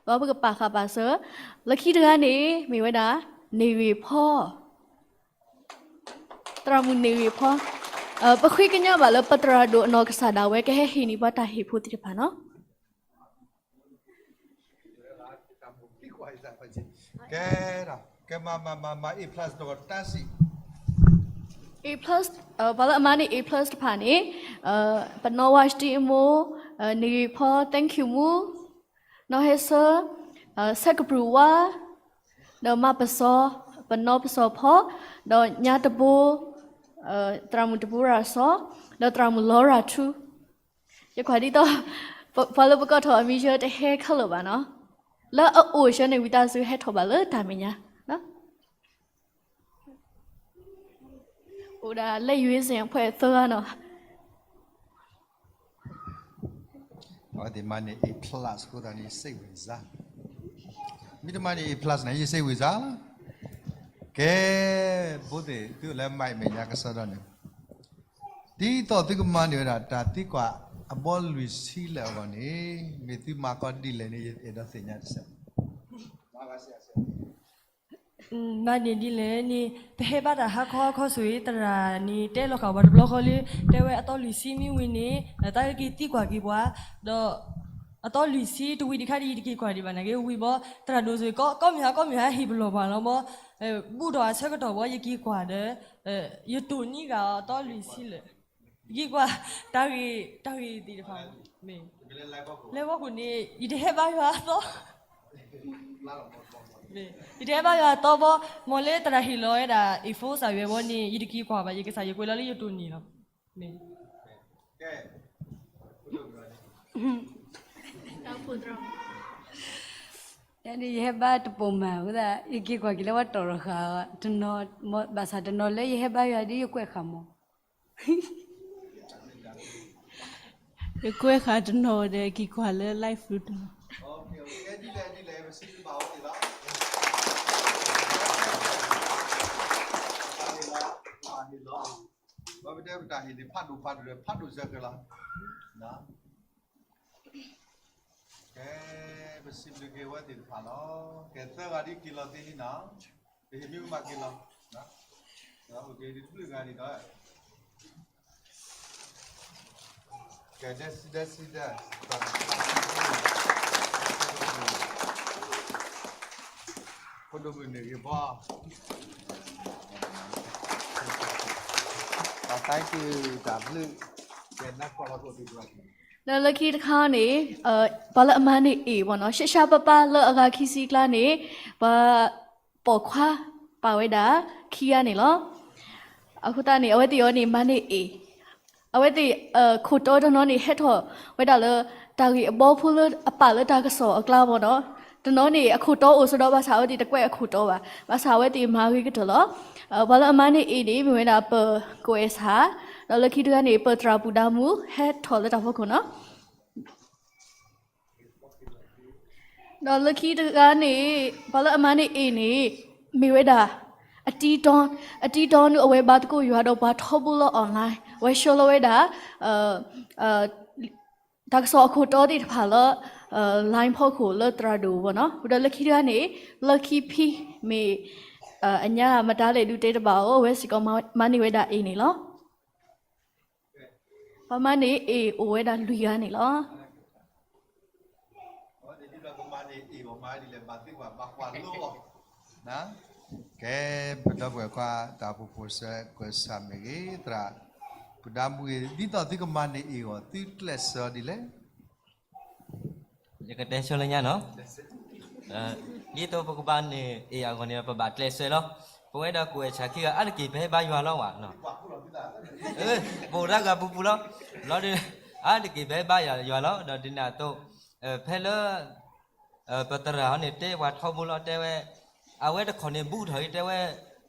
ဒီးပကပာ်ဃာ်ပာ်စၢၤ, လၢခံတဂၤန့ၣ် မ့ၢ်ဝဲဒၣ် န့ၢ်ဂ့ၤဖီ, သရၣ်မုၣ်န့ၢ်ဂ့ၤဖီ, ပဃ့ကညးဘၣ်လၢပသရၣ်ဒိၣ်အနီၢ်ကစၢ်ဒၣ်ဝဲ ကဟဲဟ့ၣ်န့ၢ်ပှၤတၢ်ဟ့ၣ်ဖိသ့ၣ်တဖၣ်နီၤ. ကဲ, ကဲမၤမၤမၤမၤ A plus တဂီၢ်တၢ်စံး, A plus, ပှၤလၢအမၤန့ၢ် A plus တဖၣ်န့ၣ်, ပနီၢ်ဝါရှတံအမိၢ်, န့ၢ်ဂ့ၤဖီ thank you မူ, နီၢ်ဟဲဆၢ, ဆဲးကပြုၢ်ဝါ, ဒီးမၤပစီၤ, ပနီၢ်ပစီၤဖီ, ဒီးညါတဘိ, သရၣ်မုၣ်တဘိရၤစီ, ဒီးသရၣ်မုၣ်လီရၤထူ, ယကွၢ်ဒ်သိး ပှၤလၢပကိးထီၣ်အမံၤဆၢတဟဲခဲလၢာ်ဘၣ်နီၤ, လၢအအိၣ်ဆၢန့ၣ် ဝံသးစူၤဟဲထီၣ်ဘၣ်လၢတၢ်မဲာ်ညါ, အိၣ်ဒၣ်လၢ ရွေးစင်အဖွဲ့ သၢဂၤနီၤ. အဝဲသ့ၣ်မၤန့ၢ် A plus အဃိသတးန့ၣ် ယစိတ်ဝင်စား, မ့ၢ်တမၤန့ၢ် A plus န့ၣ် ယစိတ်ဝင်စားလီၤ. ကဲ, ဘိသ့ၣ်သုလၢမၤမဲာ်ညါကစီဒီန့ၣ်, ဒ်သိးသုကမၤန့ၢ်ဝဲဒၣ်တၢ်သံကွၢ်အဘီလွံၢ်ဆံလၢာ်အဂီၢ်န့ၣ်, မ့ၢ်သုမၤကီးဒ်လဲၣ်န့ၣ် ယအဲၣ်ဒိးသ့ၣ်ညါတစဲး မၤန့ၢ်ဒ်လဲၣ်န့ၣ် ပဟဲဘၣ်တၢ်ဟါခီဟါခီဆိၣ်ဂ့ၤ သရၣ်န့ၣ် တဲလီၤဃာ်ပှၤတဘျီဃီလၢ တဲဝဲအသီလွံၢ်ဆံမ့ၢ်ဝံၤန့ၣ် တၢ်ကက့ၤသံကွၢ်က့ၤပှၤ, ဒီးအသီလွံၢ်ဆံတဝံၤတခါဒ်ယတက့ၤကွၢ်ဒံးဘၣ်နာ်က့ ဝံၤဘီ သရၣ်ဒိၣ်ဆိၣ်ဂ့ၤ ကိးမုၢ်ဟါကိးမုၢ်ဟါဟ့ၣ်ပလီၢ်ပှၤလီၤဘီ, ဘူးထီၣ်အဆၢကတီၢ်ဘီ ယက့ၤကွၢ်ဒီး ယတိၢ်နီၣ်ဃာ်အီၤအသီလွံၢ်ဆံလၢာ် ယက့ၤကွၢ် တၢ်ဂ့ၢ် တၢ်ဂ့ၢ်သ့ၣ်တဖၣ် မ့ၢ် လၢဝီခိၣ်န့ၣ် ယတဟဲဘါယွၤအသီ ယတဟဲဘါယွၤအသီဘီ, မ်လၢသရၣ်ဟ့ၣ်လီၤဝဲဒၣ် A four စၢ်ယွဲဘီန့ၣ် ယတက့ၤကွၢ်ဘၣ် ယကစၢ်ယကွဲးလီၤလၢယတိၢ်နီၣ်လီၤ. တၢ်အိၣ်ဖှိၣ်သရၣ် ယဲန့ၣ် ယဟဲဘါတပိာ်မးအဃိသတး ယက့ၤကွၢ်က့ၤလၢဝဲတီၢ်ရဃာ် တနီၤ ဘၣ်ဆၣ်တနီၤလၢယဟဲဘါယွၤဒ်ယကွဲးဃာ်မး ယကွဲးဃာ်တနီၤဒီး က့ၤကွၢ်လၢ live တနီၤ ပတဲပတၢ်ဟ့ၣ်န့ၣ် ဖးဒိၣ်ဖးဒိၣ်ဒီး ဖးဒိၣ်စၢၤကလီၤ. ကဲ ပစံးဘျုးက့ၤဝဲသ့ၣ်တဖၣ်လီၤ. ကဲ သၢဂၤဒ်က့ၤလီၤသ့လံနီၤ, ပဟ့ၣ်မ့ၢ်မးက့ၤလီၤ. အိၣ်က့ၤတဘျုးဂၤန့ၣ်ဒီး ကဲ ဒဲစံဒဲစံဒဲ ဖိဒိၣ်မုၣ်န့ၣ်ဂ့ၤဘီ တၢ်သးက့ၤတၢ်ဘျုး ကဲ နၢ်ကွၢ်လီၤကိၣ်သ့ၣ်တဖၣ် လၢလၢခံတခါန့ၣ် ပှၤလၢအမၤန့ၢ် A ဘီနီၤ ရှဲရှဲပၢ်ပၢ်လၢအဂၤခံဆံအကျါန့ၣ် ပှၤပိာ်ခွါပာ်ဝဲဒၣ်ခံဂၤန့ၣ်လီၤ. အဃိသတးန့ၣ် အဝဲသ့ၣ်အံၤန့ၣ် မၤန့ၢ် A အဝဲသ့ၣ် ခိၣ်တီတနီၤန့ၣ် ဟဲထီၣ်ဝဲဒၣ်လၢ တၢ်ဂ့ၢ်အဘီဖိလၢအပာ်လၢတၢ်ကစီၣ်အကျါဘီနီၤ. တနီၤန့ၣ် အခိၣ်တီအိၣ်စ့ၢ်ဒီး ဘၣ်ဆၣ်အဝဲသ့ၣ်တကွဲးအခိၣ်တီဘၣ်. ဘၣ်ဆၣ်အဝဲသ့ၣ်မၤဂ့ၤကတၢၢ်လီၤ. ပှၤလၢအမၤန့ၢ် A န့ၣ် မ့ၢ်ဝဲဒၣ်ပၢ်ကိးအဲၣ်ဆၣ်, ဒီးလၢခံတဂၤန့ၣ် ပၢ်သရၣ်ပူၤဒါမူ ဟဲထီၣ်လၢတၢ်ဖီခိၣ်နီၤ. ဒီးလၢခံတဂၤန့ၣ် ပှၤလၢအမၤန့ၢ် A န့ၣ် မ့ၢ်ဝဲဒၣ် အတံတီ, အတံတီန့ၣ် အဝဲဘါသကိးယွၤဒီးပှၤထီဘိလၢ online ဝဲဆှၢလီၤဝဲဒၣ် တၢ်ကစီၣ်အခိၣ်တီသ့ၣ်တဖၣ်လၢ line ဖီခိၣ်လၢသရၣ်ဒိၣ်ဘီနီၤ. ဒီးလၢခံတဂၤန့ၣ် လၢခံဖံ မ့ၢ် အညါမတၤလဲၣ်ဒုးတဲတဘၣ်အီၤ အဝဲစ့ၢ်ကီးမၤန့ၢ်ဝဲဒၣ် A န့ၣ်လီၤ. ပှၤမၤန့ၢ် A အိၣ်ဝဲဒၣ်လွံၢ်ဂၤန့ၣ်လီၤ. ကဲ ပဒီပုၢ်ဝဲၢ်ခွါ တၢ်အိၣ်ဖှိၣ်ဖိစၢၤ ကွဲးဆၢမ့ၢ်ဂ့ၤ သရၣ် ပူၤဒါမူဂ့ၤ ဒ်သိးသုကမၤန့ၢ် A အဂီၢ် သုကျဲးစၢးဒ်လဲၣ်. ယကတဲဆၢလၢညါနီၤ, ဒ်သိးပကဘၣ်န့ၢ် A အဂီၢ်န့ၣ် ပဘၣ်ကျဲးစၢးလီၤ. ပဝဲဒၣ်ကိးအဲၣ်ဆၣ်ခံဂၤ အါတက့ၢ်ပဟဲဘါယွၤလီၤဝဲ, ပအိၣ်တၢ်ဂၤပူၤပူၤလီၤ. လီၤဒုး အါတက့ၢ်ပဟဲဘါယွၤလီၤ. ဒီးဒ်န့ၣ်အသိး ဖဲလၢ ပသရၣ်ဟီန့ၣ် တဲပှၤထီဘိလီၤ တဲဝဲ, အဝဲတခီန့ၣ် ဘူးထီၣ်အံၤ တဲဝဲ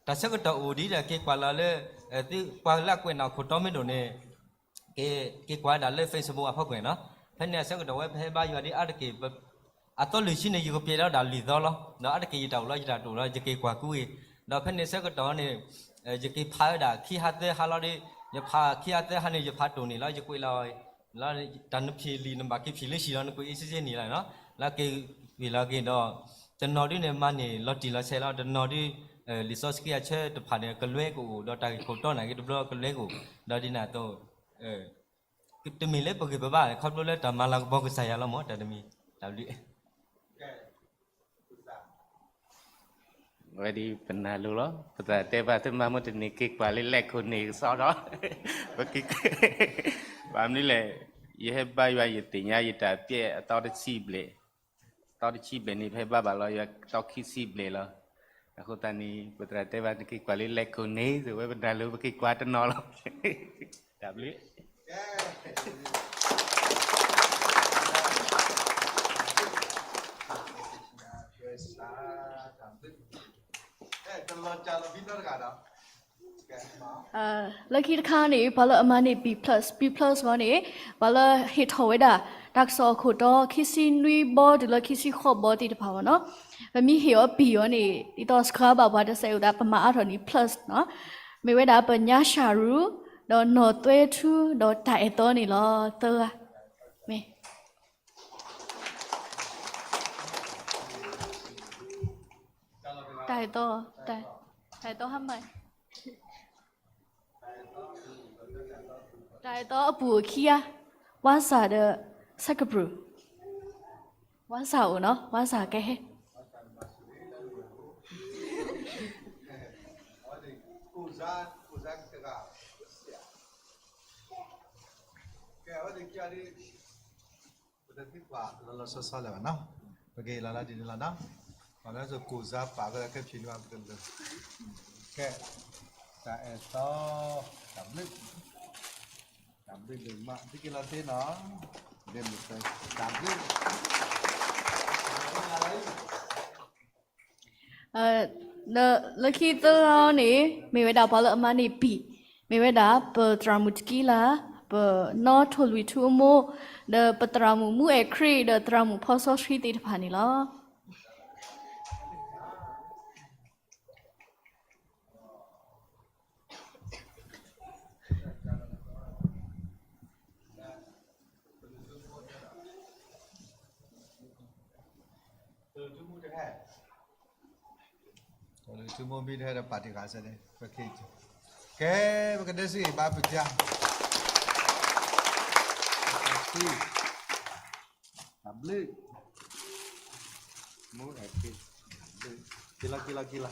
တၢ်ဆၢကတီၢ်အိၣ်ဒ်ဒီး က့ၤကွၢ်လီၤလၢ သုပှၤလၢအကွဲးနီၣ်ခိၣ်တီမ့ၢ်ဒိၣ်န့ၣ် က့ၤကွၢ်ဒၣ်လၢ Facebook အဖီကွဲးနီၤ. ဖဲန့ၣ်အဆၢကတီၢ်ဝဲ ပဟဲဘါယွၤဒ်အါတက့ၢ် အသီလွံၢ်ဆံန့ၣ် ယကပျဲးလီၤဒၣ်လွံၢ်သီလီၤ. ဒီးအါတက့ၢ်ယတၢ်အိၣ်လီၤ ယတၢ်တအိၣ်လီၤ ယက့ၤကွၢ်ကူအံၤ. ဒီးဖဲန့ၣ်ဆၢကတီၢ်န့ၣ် ယက့ၤဖးဝဲဒၣ်ခံဟါသၢဟါလီၤဒီး ယဖးခံဟါသၢဟါန့ၣ် ယဖးတိၢ်န့ၣ်လီၤ ယကွဲးလီၤ လီၤ တၢ်နဖံးလံာ်နဘၣ်က့ၤဖံးလၢဆံးလီၤ နကွဲးအ့စ့စ့န့ၣ်လီၤနီၤ. လၢက့ၤဝံၤလီၤက့ၤဒီး တနီၤဒုးန့ၣ် မၤန့ၢ်လီၤတံၢ်လီၤဆဲးလီၤ တနီၤဒုး လံာ်စီဆှံအဆၢတဖၣ်န့ၣ် ကလွဲကအိၣ် ဒီးတၢ်ဂ့ၢ်ခိၣ်တီနာ်က့တဘျီကလွဲကအိၣ် ဒီးဒ်န့ၣ်အသိး တမ့ၢ်လၢပဂံၢ်ပဘါ ခီဖျိလၢတၢ်မၤလၤကပီၤကစၢ်ယွၤလီၤမး တၢ်တမံၤ တၢ်ဘျုး ဝဲဒ်ပနၢ်လိၤလီၤ ပသရၣ်တဲဘၣ်သုမၤမ့ၢ်တန့ၢ်က့ၤကွၢ်လၢလဲၣ်ခိၣ်န့ၣ်ကစီဒီး ပက့ၤ ဘၣ်မနုၤလဲၣ် ယဟဲဘါယွၤယသ့ၣ်ညါယတၢ်ပျဲအသီတဆံဘျဲၣ် အသီတဆံဘျဲၣ်န့ၣ် ပဟဲဘါဘၣ်လီၤယွၤသီခံဆံဘျဲၣ်လီၤ. အဃိသတးန့ၣ် ပသရၣ်တဲဘၣ်နက့ၤကွၢ်လၢလဲၣ်ခိၣ်န့ၣ် ဝဲပနၢ်လိၤပက့ၤကွၢ်တနီၤလီၤ တၢ်ဘျုး လၢခံတခါန့ၣ် ပှၤလၢအမၤန့ၢ် B plus, B plus ဘီန့ၣ် ပှၤလၢဟ့ၣ်ထီၣ်ဝဲဒၣ် တၢ်ကစီၣ်အခိၣ်တီ ခံဆံနွံဘီတုၤလၢခံဆံဃိးဘီသ့ၣ်တဖၣ်ဘီနီၤ ပမ့ၢ်ဟ့ၣ်အီၤ B အီၤန့ၣ် ဒ်သိး subscribe ဘၣ်ပှၤတစဲးအဃိသတး ပမၤအါထီၣ်န့ၣ် plus နီၤ မ့ၢ်ဝဲဒၣ်ပညါရှၤရူ ဒီးနီၢ်သွဲထူ ဒီးတၢ်အဲၣ်သီန့ၣ်လီၤ သၢဂၤ မ့ၢ် တၢ်အဲၣ်သီ တၢ်အဲၣ်သီဟါမၢ် တၢ်အဲၣ်သီအပူၤခံဂၤ ဝါစၢ်ဒီး ဆၢကပြုၢ် ဝါစၢ်အိၣ်နီၤ ဝါစၢ်ကဟဲ ပတသံကွၢ်လီၤလီၤဆီဆီလၢၤဘၣ်နီၤ, ပကဟ့ၣ်လီၤလၢဒ်န့ၣ်လီၤနီၤ, ပှၤလၢစိၤကိၢ်စါပာ်ဝဲလၢခဲဖံးန့ၣ်ဘၣ်ပကလုာ်, ကဲ, တၢ်အဲၣ်သီ, တၢ်ဘျုး, တၢ်ဘျုးဒိၣ်မး သုက့ၤလီၤသ့နီၤ, တၢ်ဘျုး, တၢ်ဘျုး, တၢ်ဘျုး, ဒီးလၢခံသၢဂၤန့ၣ် မ့ၢ်ဝဲဒၣ်ပှၤလၢအမၤန့ၢ်ပံာ်, မ့ၢ်ဝဲဒၣ်ပသရၣ်မုၣ်တကံလၤ, ပနီၣ်ထိၣ်လွံၢ်ထူအမိၢ်, ဒီးပသရၣ်မုၣ်မူအဲၣ်ခရံာ် ဒီးသရၣ်မုၣ်ဖီစီဆှံသ့ၣ်တဖၣ်န့ၣ်လီၤ. ကဲ ပကဒဲစ့ၢ်ဘါပူၤ, တၢ်ဘျုး, မူအဲၣ်ခရံာ်, တၢ်ဘျုး, က့ၤလီၤ က့ၤလီၤ က့ၤလီၤ.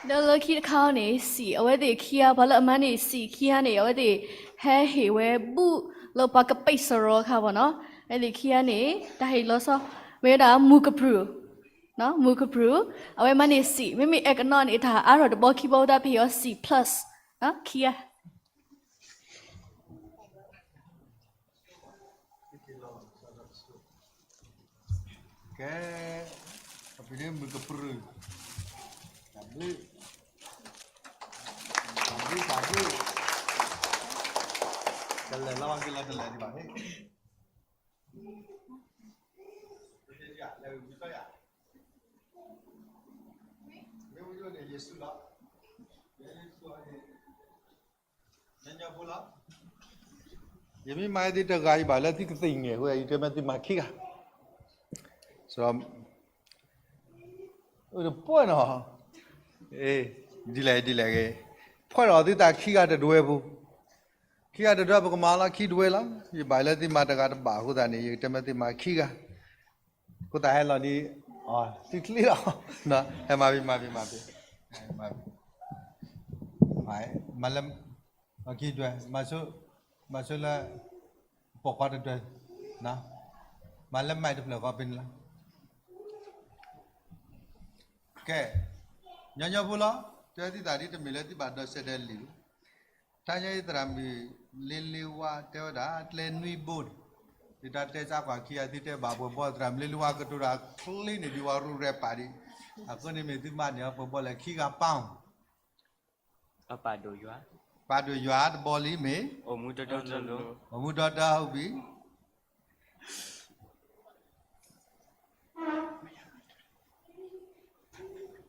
ဒီးလၢခံတခါန့ၣ် စံး, အဝဲသ့ၣ်ခံဂၤ ပှၤလၢအမၤန့ၢ်စံးခံဂၤန့ၣ် အဝဲသ့ၣ်ဟဲဟ့ၣ်ဝဲဘူၣ်လၢပှၤကပိတ်စရီခါဘၣ်နီၤ. အဝဲသ့ၣ်ခံဂၤန့ၣ် တၢ်ဟ့ၣ်လီၤဆီ မ့ၢ်ဝဲဒၣ်မူကပြုၢ်, မူကပြုၢ်, အဝဲမၤန့ၢ်စံး, မ့မ့ၢ်အဲကနီၣ်န့ၣ် တၢ်အါထီၣ်တဘီခံဘီ ဝဲဒၣ်ပဟ့ၣ်အီၤစံး plus ခံဂၤ ကဲ, ပပှ့ၤန့ၢ်မူကပြုၢ်, တၢ်ဘျုး, တၢ်ဘျုး, တၢ်ဘျုး, တလဲၤလီၤက့ၤလီၤ တလဲၤဒံးဘၣ်န့ၣ်, မ့ၢ်ဝံၤန့ၣ် ယ့ၣ်ၡူးလီၤ, ယ့ၣ်ၡူးန့ၣ် ညီညီဖိလီၤ. ယမ့ၢ်မၤသုတဂၤအံၤဘၣ်လၢသုကသ့ၣ်ညါဝဲ ယတဲမ့ၢ်သုမၤခံဂၤ, ဒီး အၢ တပှဲၤနီၤ, ဒ်လဲၣ်ဒ်လဲၣ်ဂ့ၤ, ဖှဲၣ်လီၤသုတၢ်ခံဂၤတဒွဲပူၤ, ခံဂၤတဒွဲပကမၤလီၤခံဒွဲလီၤ. ယဘၣ်လၢသုမၤတဂၤတဘၣ်အဃိသတးန့ၣ် ယကတဲမ့ၢ်သုမၤခံဂၤ, အဃိသတးဟဲလီၤဒ် သုချံလီၤ, ဟဲမၤဖံးမၤဖံးမၤဖံး, မၤလၢ ခံဒွဲ, မၤဆိလၢ ပိာ်ခွါတဒွဲ, မၤလၢမဲးတဖျၢၣ်ဃီဖဲန့ၣ်လီၤ. ကဲ, ညီညီဖိလီၤ. တဲသုသးဒ်တမ့ၢ်လၢသုဘၣ်ဒီးစဲးဒဲးလံာ်, တၢ်ညါအံၤသရၣ်မုၣ်လ့လ့ဝါတဲဝဲဒၣ် ကျဲနွံဘိန့ၣ်, ဒ်တၢ်တဲစးကွၢ်ခံဂၤသုတဲဘၣ်ပှဲၤဘီ သရၣ်မုၣ်လ့လ့ဝါကတိၤတၢ်ချ့န့ၣ် ဒ်ဝဲရူၤရဲၣ်ပာ်ဒံး, အဃိန့ၣ်မ့ၢ်သုမၤန့ၢ်အီၤပှဲၤဘီလဲၣ် ခံဂၤပၢ် ပာ်ဒိၣ်ယွၤ, ပာ်ဒိၣ်ယွၤတဘီလံမ့ၢ် အိၣ်မူဒီဒီ, အိၣ်မူဒီဒီအီၣ်ဘ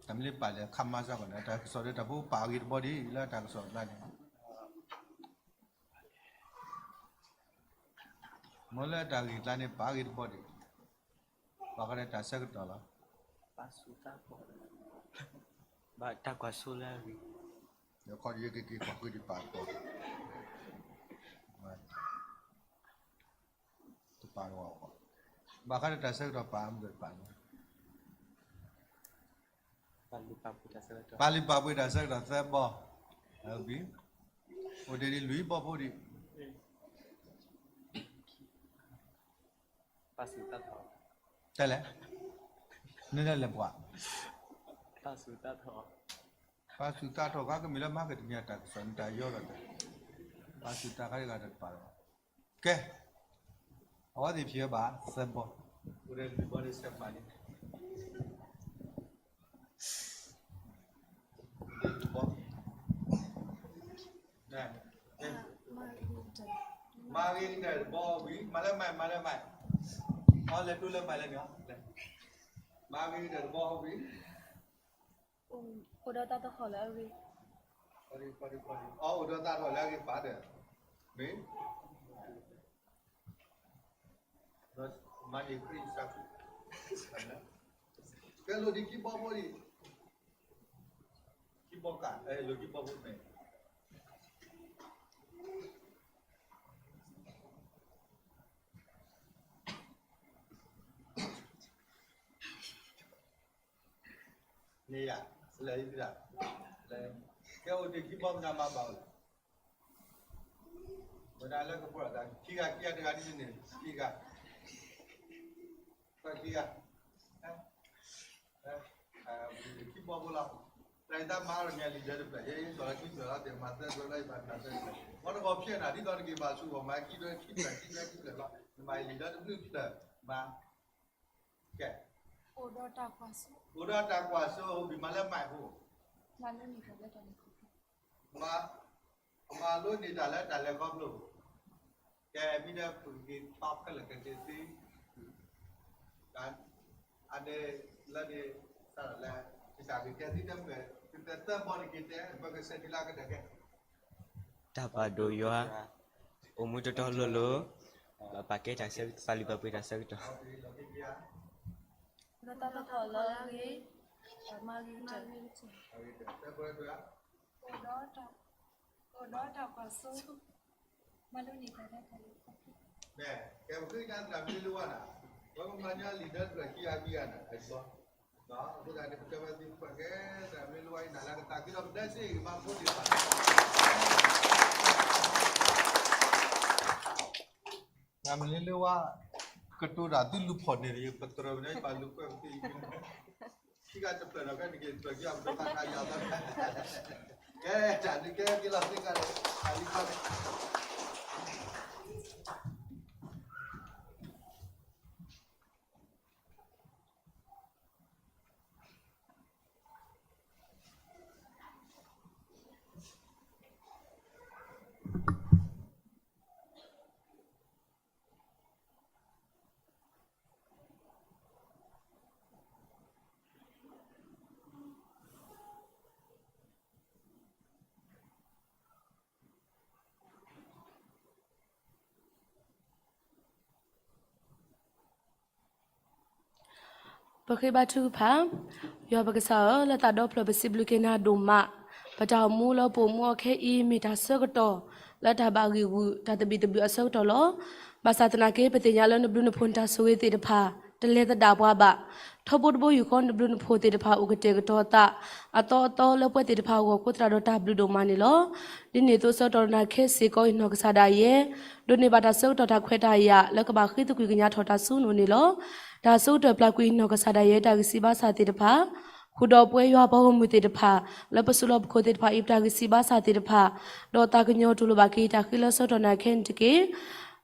ံၣ်, တၢ်မ့ၢ်လၢပာ်လၢခါမါစ့ၢ်ကီးန့ၣ် တၢ်ကစီၣ်ဒီးတၢ်ဖိပာ်အဂ့ၤတဘီဒံး လၢတၢ်ကစီၣ်အကျါန့ၣ် မ်လၢတၢ်ဂ့ၢ်ကျါန့ၣ် ပာ်ဂ့ၤတဘီဒံး, ဘၣ်ဃးဒီးတၢ်ဆၢကတီၢ်လီၤ. ဘၣ်တၢ်ကွၢ်စိလၢအဂ့ၤ, ယခီယကက့ၤကွၢ်ဃုဒံးပာ်ကီၢ်, တပာ်ကီၢ်, ဘၣ်ဃးဒီးတၢ်ဆၢကတီၢ်ပာ်မုၢ်တပာ်န့ၣ် ပာ်လုၢ်ပာ်ပှ့ၤတၢ်ဆၢကတီၢ်သၢဘီ, အဘံၣ်, အိၣ်ဒံးဒ်လွံၢ်ဘီဖိဒံး, တဲလဲၣ်, နလဲၤပှၤ, ပာ်ဆူးသးထီၣ်, ကါကမ့ၢ်လၢမၤကတမံၤအတၢ်ကစီၣ်န့ၣ်တၢ်ယီဒီး, ပာ်ဆူးသးခါတဂၤတပာ်လီၤ, ကဲ, အဝဲသ့ၣ်ဖံးဝဲဘၣ်သၢဘီ, အိၣ်ဒံးလွံၢ်ဘီဒ်ဆဲးမးန့ၣ် မၤဂ့ၤကတၢၢ်တဘီဝံၤ မၤလၢမၤ မၤလၢမၤ, အီလဲၤတိလၢမၤလၢန့ၣ်, မၤဂ့ၤကတၢၢ်တဘီဝံၤ, အိၣ်ဒီးသးတဟီၣ်လၢအဂ့ၤ, အိၣ်ဒီးသးတဟီၣ်လၢအဂ့ၤပာ်ဒီး, မ့ၢ် မၤန့ၢ်ခရံာ်စၢ်, ကဲလိၣ်ဒံးခံဘီဖိဒံး, ခံဘီကး, လိၣ်ခံဘီဖိမဲာ် န့ၣ်ယၤ, လဲၤ, ကဲအိၣ်ဒံးခံဘီမနုၤမၤဘၣ်အိၣ်လဲၣ်, ဝဲဒၣ်လၢကပီၤသး ခံဂၤ ခံဂၤ တဂၤဒ်န့ၣ် ခံဂၤ, ခံဂၤ, ခံဘီဖိလီၤ, တၢ်အံၤတၢ်မၤအါထီၣ်န့ၣ်လံာ်ဒၢတဖျၢၣ် ယဲယဲစီၤလၢခံဖျၢၣ်လီၤ တဲမၤသၢဖျၢၣ်လီၤ ယဘၣ်မၤသၢဖျၢၣ်, မ့ၢ်တဘီဖျဲၣ်နၤ ဒ်သိးတက့ၤဘၣ်ဆူၣ်ဂီၢ်မၤခံဖျၢၣ် ခံဖျၢၣ် ခံဖျၢၣ် ခံဖျၢၣ်လီၤ နဘၣ်အံၤလံာ်ဒၢတဘျုးဖျၢၣ်မၤ ကဲ, အိၣ်ဒီးတၢ်ကွၢ်စိ, အိၣ်ဒီးတၢ်ကွၢ်စိ, ဘံၣ်မၤလၢမၤဟူ, မၤလိန့ၢ်တၢ်လၢတၢ်လဲၤခီဖျိ, မၤ, မၤလိန့ၢ်တၢ်လၢတၢ်လဲၤခီဖျိ, ကဲ မ့ၢ်ဒီးပကက့ၤဖီခဲလၢာ်ကက့ၤသံ, အန့ၣ်လၢန့ၣ်, စးထီၣ်လၢ, ကစၢ်က့ၤတဲသံတမုာ်, ကတဲသၢဘီတက့ၤတဲ ပကစဲးဒ်လၢကတၢၢ်ကဲ တၢ်ပာ်ဒိၣ်ယွၤ, အိၣ်မူတတီလိၤလိၤ, ပာ်ကဲတၢ်ဆၢကတီၢ်, ပာ်လုၢ်ပာ်ပှ့ၤတၢ်ဆၢကတီၢ်, လၢတၢ်သဟီၣ်လၢအဂ့ၤ, မၤဂ့ၤကတၢၢ်, အိၣ်ဒီးတၢ်ကွၢ်စိ, မၤလိန့ၢ်တၢ်လၢတၢ်လဲၤခီဖျိ, ကဲ ပဃ့ကညးသရၣ်မုၣ်လ့လၢဝါနၤ, ပမၤကညးလံာ်ဒၢတြၢၢ်ခံဂၤခံဂၤနၤ, အဃိသတးန့ၣ် ပတဲဝဲသ့ၣ်ပှၤကဲ သရၣ်မုၣ်လ့လၢဝါအံၤ နၤလၢကသးခုဒီးပတဲစ့ၢ်ကီးမၤဖိသ့ၣ်တဖၣ် သရၣ်မုၣ်လ့လၢဝါ, ကတိၤတၢ်သုလူၤဖီၣ်န့ၣ် ပသရၣ်မုၣ်န့ၣ် ပာ်လုၢ်ကွဲၢ်ပသ့ၣ်, ခံဂၤတဖျၢၣ်ဒီး ဖဲန့ၣ်က့ၤတဖျၢၣ်က့ၤ အပတီၢ်သးခါယၤသီ, ကဲ တၢ်ဒုးကဲက့ၤလီၤသ့ၣ်ခါန့ၣ်, တၢ်လံၤခါန့ၣ် ပဃ့ဘါထုကဖၣ်, ယွၤပကစၢ်ဧၢ, လၢသးဒီဖျၢၣ်ပစံးဘျုးက့ၤနၤဒိၣ်မး, ပတၢ်အိၣ်မူလၢပအိၣ်မူအီၤခဲအံၤ မ့ၢ်တၢ်ဆၢကတီၢ်, လၢတၢ်ဘၣ်ဂံၢ်ဂူာ် တၢ်သဘံၣ်သဘုၣ်အဆၢကတီၢ်လီၤ. ဘၣ်ဆၣ်သနာ်က့ ပသ့ၣ်ညါလၢနဘျုးနဖှိၣ်နတၢ်ဆိၣ်ဂ့ၤသ့ၣ်တဖၣ် တလဲၤသဒၣ်ပှၤဘၣ်. ထီဘိတဘိယူၢ်ဃီ နဘျုးနဖှိၣ်သ့ၣ်တဖၣ်အိၣ်ကတဲာ်ကတီၤသး အသီအသီလၢပှၤသ့ၣ်တဖၣ်အဂီၢ်အဃိသတးဒီးတၢ်ဘျုးဒိၣ်မးန့ၣ်လီၤ. ဒ်န့ၣ်အသိးဆၢကတီၢ်နၤခဲစ့ၢ်ကီးအံၤ နီၢ်ကစၢ်ဒၣ်ယဲ ဒိးန့ၢ်ဘၣ်တၢ်ဆၢကတီၢ်တၢ်ခွဲးတၢ်ယာ် လၢကဘၣ်ဃ့သကွံၢ်ကညးထီၣ်တၢ်ဆူနအိၣ်န့ၣ်လီၤ. တၢ်ဆၢကတီၢ်ပျၢ်ကွံာ်အံၤ နီၢ်ကစၢ်ဒၣ်ယဲ တၢ်ဂံၢ်စၢ်ဘါစၢ်သ့ၣ်တဖၣ် ဃုာ်ဒီးပဝဲယွၤပှၤဂီၢ်မုၢ်သ့ၣ်တဖၣ် လၢပစိၤလီၤပခိၣ်သ့ၣ်တဖၣ်အံၤ ပတၢ်ဂံၢ်စၢ်ဘါစၢ်သ့ၣ်တဖၣ် ဒီးသးကညီၤတူၢ်လိာ်ဘၣ်က့ၤတၢ်ဃ့လၢဆၢကတီၢ်နၤခဲအံၤတက့ၢ်.